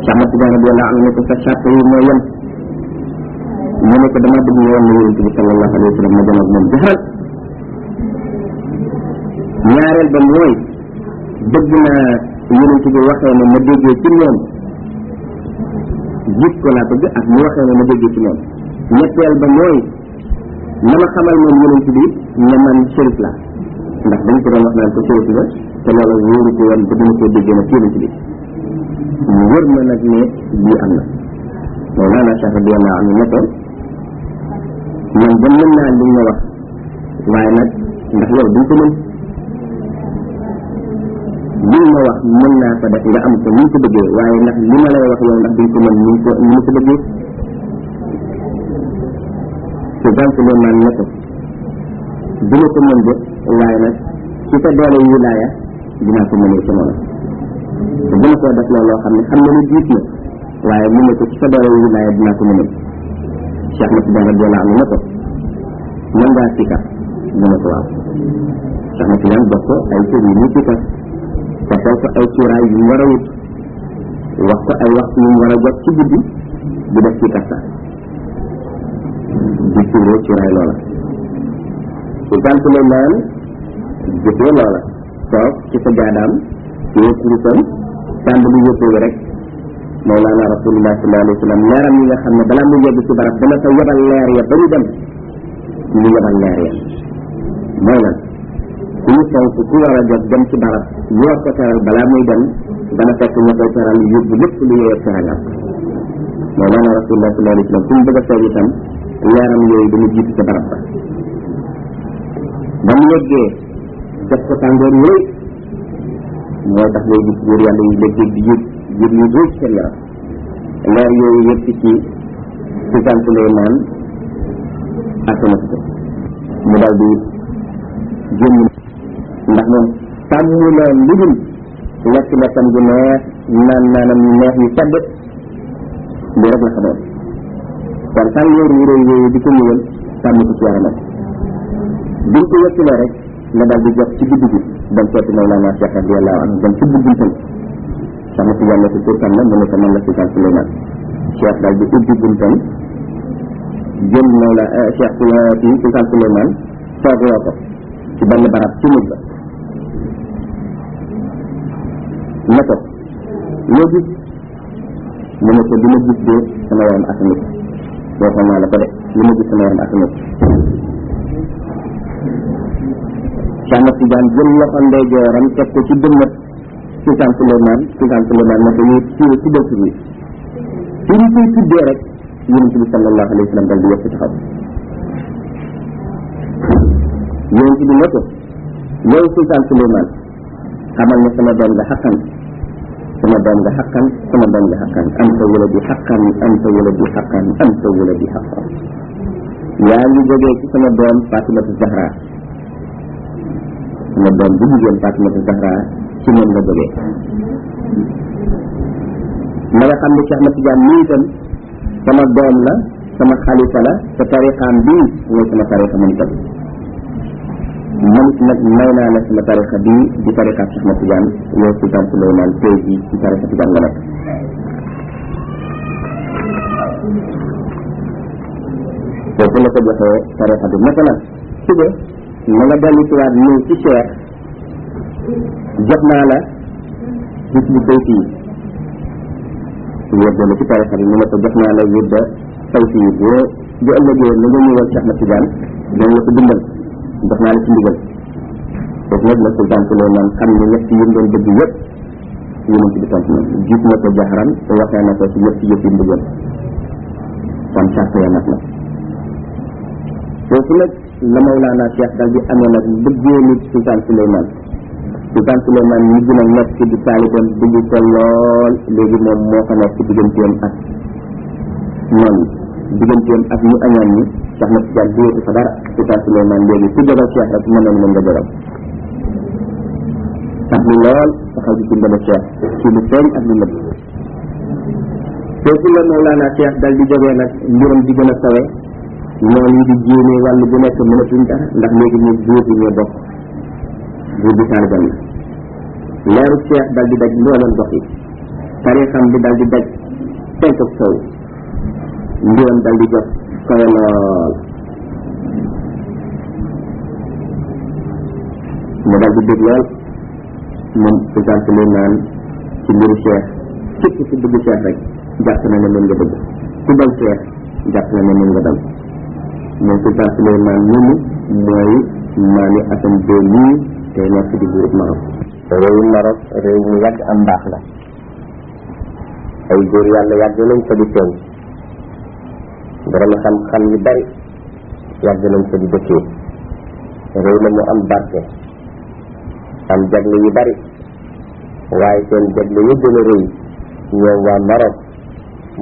Cheikh Ahmad Tidiane radiyallahu anhu ne ko sa charte yi mooy yem mu ne ko dama bëgg nga woon na yonent bi sallallahu alayhi wa sallam ma dem ak moom jaxal ñaareel ba mooy bëgg naa yonent bi waxee ne ma déggee ci moom gis ko laa bëgg ak mu waxee ne ma déggee ci moom ñetteel ba mooy na ma xamal moom yonent bi ne man shérif la ndax dañ ko doon wax naan ko shérif la te loolu wóoru ko woon ba dina koo déggee nag ci yonent bi mu wër na nag ne lii am na Mawlana Cheikh radiyallahu anhu ne ko man ba mën naa li nga wax waaye nag ndax yow duñ ko mën li ma wax mën naa ko def nga am ko ni ko bëggee waaye ndax li ma lay wax yow ndax duñ ko mën ni ko bëggee Sultaan Suleymaan ne ko dina ko mën de waaye nag ci sa doole wilaaya dinaa ko mënee ci noonu te gën a koo def loolu loo xam ne xam na ne diis na waaye mu ne ko ci sa doole wilaaya dinaa ko mënal Cheikh Ahmad Tidiane radiyallahu anhu ne ko mën ngaa sikar mu ne ko waaw Cheikh Ahmad Tidiane jox ko ay cër yu muy sikar defal ko ay cuuraay yu mu war a wut wax ko ay waxtu yu mu war a jot ci guddi di def sikar sax di suuroo cuuraay loola Sultaan Suleymaan jëfee loola toog ci sa jaadaam téye kurusam tàmbali yóbboo rek Mawlana Rasulullah sallallahu alayhi wa sallam leeram yi nga xam ne balaa mu yegg ci barab dana fa yebal leer ya ba ñu dem ñu yebal leer ya mooy lan ku ñu fonk ku war a jot dem ci barab ñu war ko teral balaa muy dem dana fekk ñu koy teral yóbbu lépp lu yeyoo terangam Mawlana Rasulullah sallallahu alayhi wa sallam fu mu bëgg a toog itam leeram yooyu dana jiitu ca barab ba mu yeggee def ko tàngoor yu rëy moo tax ngay gis góor yàlla yi léeg-léeg di yëg yëg yu rëy seen yaram leer yooyu yëpp ci Sultaan Suleymaan asamat ko mu daal di génn ndax moom tàmmu leen lu dul lekk lekkam gu neex naan naanam neex yu sedd li rek la xamoon kon tàngoor wu rëy yooyu di ko ñëwal tàmm ko ci yaramam biñ ko yëkkalee rek la daal di jot ci guddi gi dem seeti Mawlana Cheikh radiyallahu anhu dem ci buntam Cheikh Ahmad Tidiane ne ko tur kan la mu ne ko man la Sultaan Suleymaan Cheikh daal di ubbi buntam jël Mawla Cheikh Sultaan Suleymaan toogloo ko ci benn barab ci mujj ba ne ko loo gis mu ne ko li ma gis de sama yaram asamit waxoon naa la ko de li ma gis sama yaram asamit Cheikh Ahmad Tidiane jël loxo ndeyjooram teg ko ci dënnat Sultaan Suleymaan ne ko ñu tuddal tur wi fi ñu koy tuddee rek yonent bi sallallahu alayhi wa sallam dal di yëpp taxaw yonent bi ne ko yow Sultaan Suleymaan xamal ne sama doom nga xaqan sama doom nga xaqan sama doom nga xaqan anta waladi xaqan anta waladi xaqan anta waladi xaqan yaa ngi jógee ci sama doom Fatimatu Zahra sama doom bu jigéen Fatimatu Zahra ci moom nga jógee na nga xam ne Cheikh Ahmad Tidiane nii itam sama doom la sama xalifa la te tarixaam bii mooy sama tarixa man itam man nag may naa la sama tarixa bii di tarixa Cheikh Ahmad Tidiane yow Sultaan Suleymaan tey jii ci tarixa Tidiane nga nekk foofu la ko joxee tarixa bi naka nag suba na nga dellu ci waat ñëw ci Cheikh jox naa la bis bu tey fii wér la ci tarixa bi mu ne ko jox naa la wér tey fii boo bu ëllëgee na nga ñëwal Cheikh Ahmad Tidiane dinañ la ko bindal jox naa la ci ndigal foofu nag la Sultaan Suleymaan xam ne ñett yi mu doon bëgg yëpp yonent bi tontu na gis na ko jaxaram te waxee na ko ci yëpp yi mu bëggoon kon sart ya nag la foofu nag la Mawlana Cheikh dal di amee nag bëggee nit Sultaan Suleymaan Sultaan Suleymaan ñi gën a nekk di taalibeem bëgg ko lool léegi moom moo fa nekk digganteem ak noonu digganteem ak ñu añaan ñi Cheikh Ahmad Tidiane déetu fa dara Sultaan Suleymaan léegi ku jógal Cheikh rek mën nañu mën nga jógal tax lu lool taxaw di dimbale Cheikh ci lu feeñ ak lu nëbb foofu la Mawlana Cheikh dal di jógee nag mbiram di gën a sawe noonu yi di jéemee wàllu bu nekk mënatuñ dara ndax léegi ñu buur bi ñoo bokk buur bi taalibeem la leeru Cheikh dal di daj mbooleem gox yi tarixam bi dal di daj penk ak sow mbiram dal di jot kawe lool mu dal di dégg lool moom Sultaan Suleymaan ci mbiru Cheikh képp ku bëgg Cheikh rek jàpp na ne moom nga bëgg ku bañ Cheikh jàpp na ne moom nga bañ moom Sultaan Suleymaan moomu mooy maami Asan II mii tey nekk di buurub Maroc réewu Maroc réew mu yàgg am mbaax la ay góor yàlla yàgg nañ ko di feeñ borom xam-xam yu bari yàgg nañ ko di dëkkee réew la mu am barke am jagle yu bari waaye seen jagle yu gën a rëy ñoom waa Maroc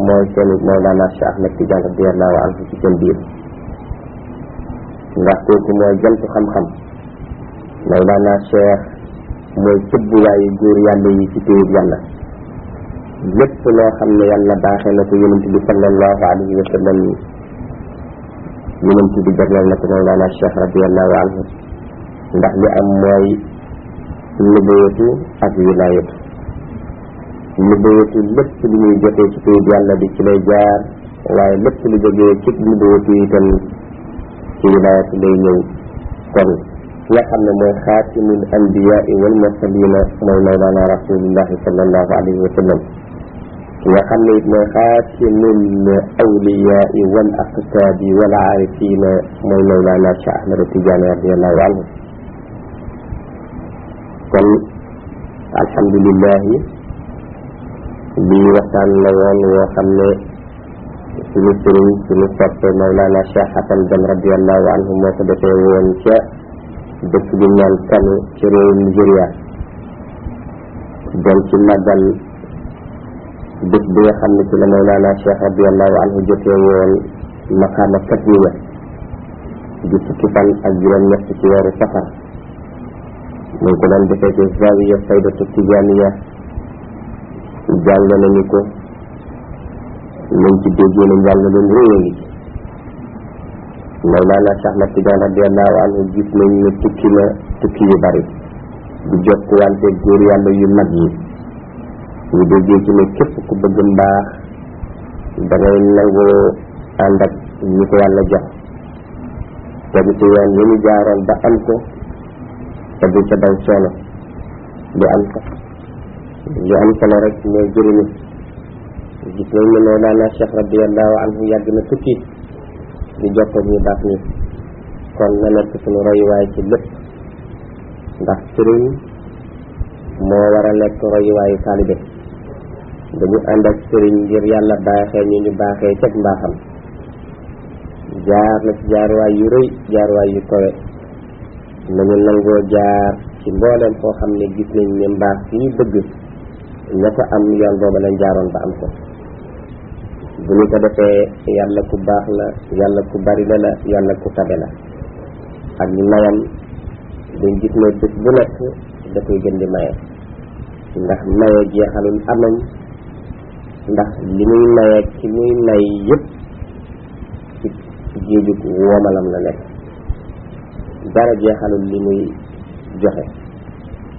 mooy seen Mawlana Cheikh Ahmad Tidiane radiyallahu anhu ci seen biir ndax kooku mooy jantu xam-xam Mawlana Cheikh mooy tëbbuwaayu góor yàlla yi ci téyeb yàlla. lépp loo xam ne yàlla baaxee na ko yonent bi sallallahu alayhi wa sallam yonent bi jagleel na ko Mawlana Cheikh radiallahu anhu ndax li am mooy nubuwatu ak wilaayatu. nubuwatu lépp lu ñuy jotee ci téyeb yàlla bi ci lay jaar, waaye lépp lu jógee ci nubuwatu itam ci wilaayatu lay ñëw. kon ki nga xam ne mooy xaatimul anbiyaai wal mursalina mooy Mawlana rasulillahi sallallahu alayhi wa sallam. ki nga xam ne it mooy xaatimul awliyaai wal aqtaabi wal aarifina mooy Mawlana Cheikh Ahmad Tidiane radiallahu anhu. kon alhamdulillahi lii waxtaan la woon woo xam ne suñu sëriñ suñu soppe Mawlana Cheikh Hasan Deme radiallahu anhu moo ko defee woon ca dëkk bi ñaan Kano ci réewu Nigeria doon ci màggal bés bi nga xam ne ci la Mawlana Cheikh radiallahu anhu jotee woon maqaama katmiya di fukki fan ak juróom-ñett ci weeru safar. mu ngi ko doon defee ci zawiya faydatu tijaniya. jàng nañu ko nañ ci déggee ne njàng leen réew ngi ci. Mawlana Cheikh Ahmad Tidiane radiallahu anhu gis nañ ne tukki na tukki yu bari di jokkuwante góor yàlla yu mag yi. ñu déggee ci ne képp ku bëgg mbaax da ngay nangoo ànd ak ñi ko yàlla jox tegu ci yoon yi ñu jaaroon ba am ko te du ca daw coono du am ko lu am solo rek mooy jëriñu. gis nañ ne Mawlana Cheikh radiallahu anhu yàgg na tukki di jokkoo ñu baax ñi. kon na nekk suñu royuwaay ci lépp, ndax sëriñ moo war a nekk royuwaayu taalibe. dañu ànd ak sëriñ ngir yàlla baaxee ñu baaxee ceg mbaaxam. jaar na ci jaaruwaay yu rëy jaaruwaay yu kowe. nañu nangoo jaar ci mbooleem foo xam ne gis nañ ne mbaax fi ñu bëgg ña ko am yoon booba lañ jaaroon ba am ko. bu ñu ko defee yàlla ku baax la, yàlla ku bari la, yàlla ku tabe la. ak mayam dañ gis ne bés bu nekk da koy gën di maye, ndax maye jeexalul amam, ndax li muy maye ci muy may yëpp ci géejug woomalam la nekk. dara jeexalul li muy joxe,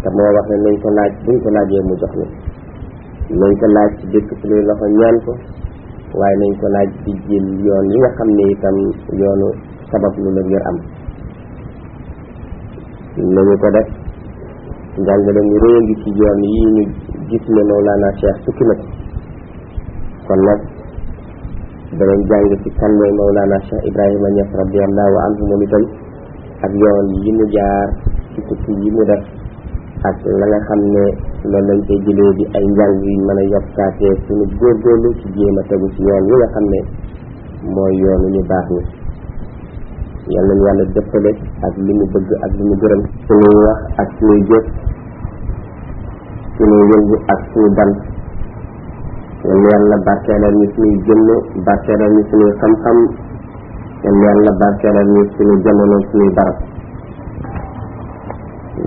te moo wax ne nañ ko laaj buñ ko laajee mu jox ni. nañ ko laaj ci dëkk suñuy loxo ñaan ko, waaye nañ ko laaj di jël yoon yi nga xam ne itam yoonu sabab lu la ngir am. nañu ko def njàngale mu réy ngi ci yoon yi ñu gis ne Mawlana Cheikh tukki na ko. kon nag danañ jàng ci kan mooy Mawlana Cheikh Ibrahima Niass radiallahu anhu moom itam ak yoon yi mu jaar ci tukki yi mu def ak la nga xam ne loolu lañ koy jëlee di ay njàng yi mën a yokkaatee suñu góorgóorlu ci jéem a tegu ci yoon yi nga xam ne mooy yoonu ñu baax ñi. yal nañu yàlla dëppale ak li mu bëgg ak li mu gërëm. suñuy wax ak suñuy jëf, suñuy yëngu ak suñu dal. yal na yàlla barkeelal ñu suñuy jëmm, barkeelal ñu suñuy xam-xam. yal na yàlla barkeelal ñu suñu jamono suñuy barab.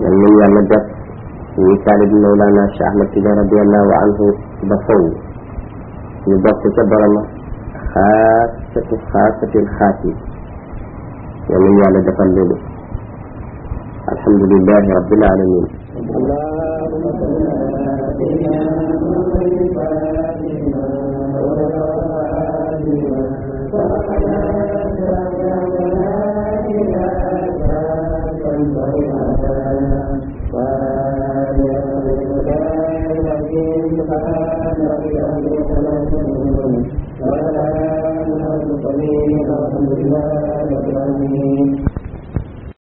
yal nañu yàlla def ñuy taalib Mawlana Cheikh Ahmad Tidiane radiallahu anhu ba faw ñu bokk ca boroma xaasatil xaati. yal nañu yàlla defal loolu. alhamdulillahi rabbil alamin. الحمد لله رب العالمين.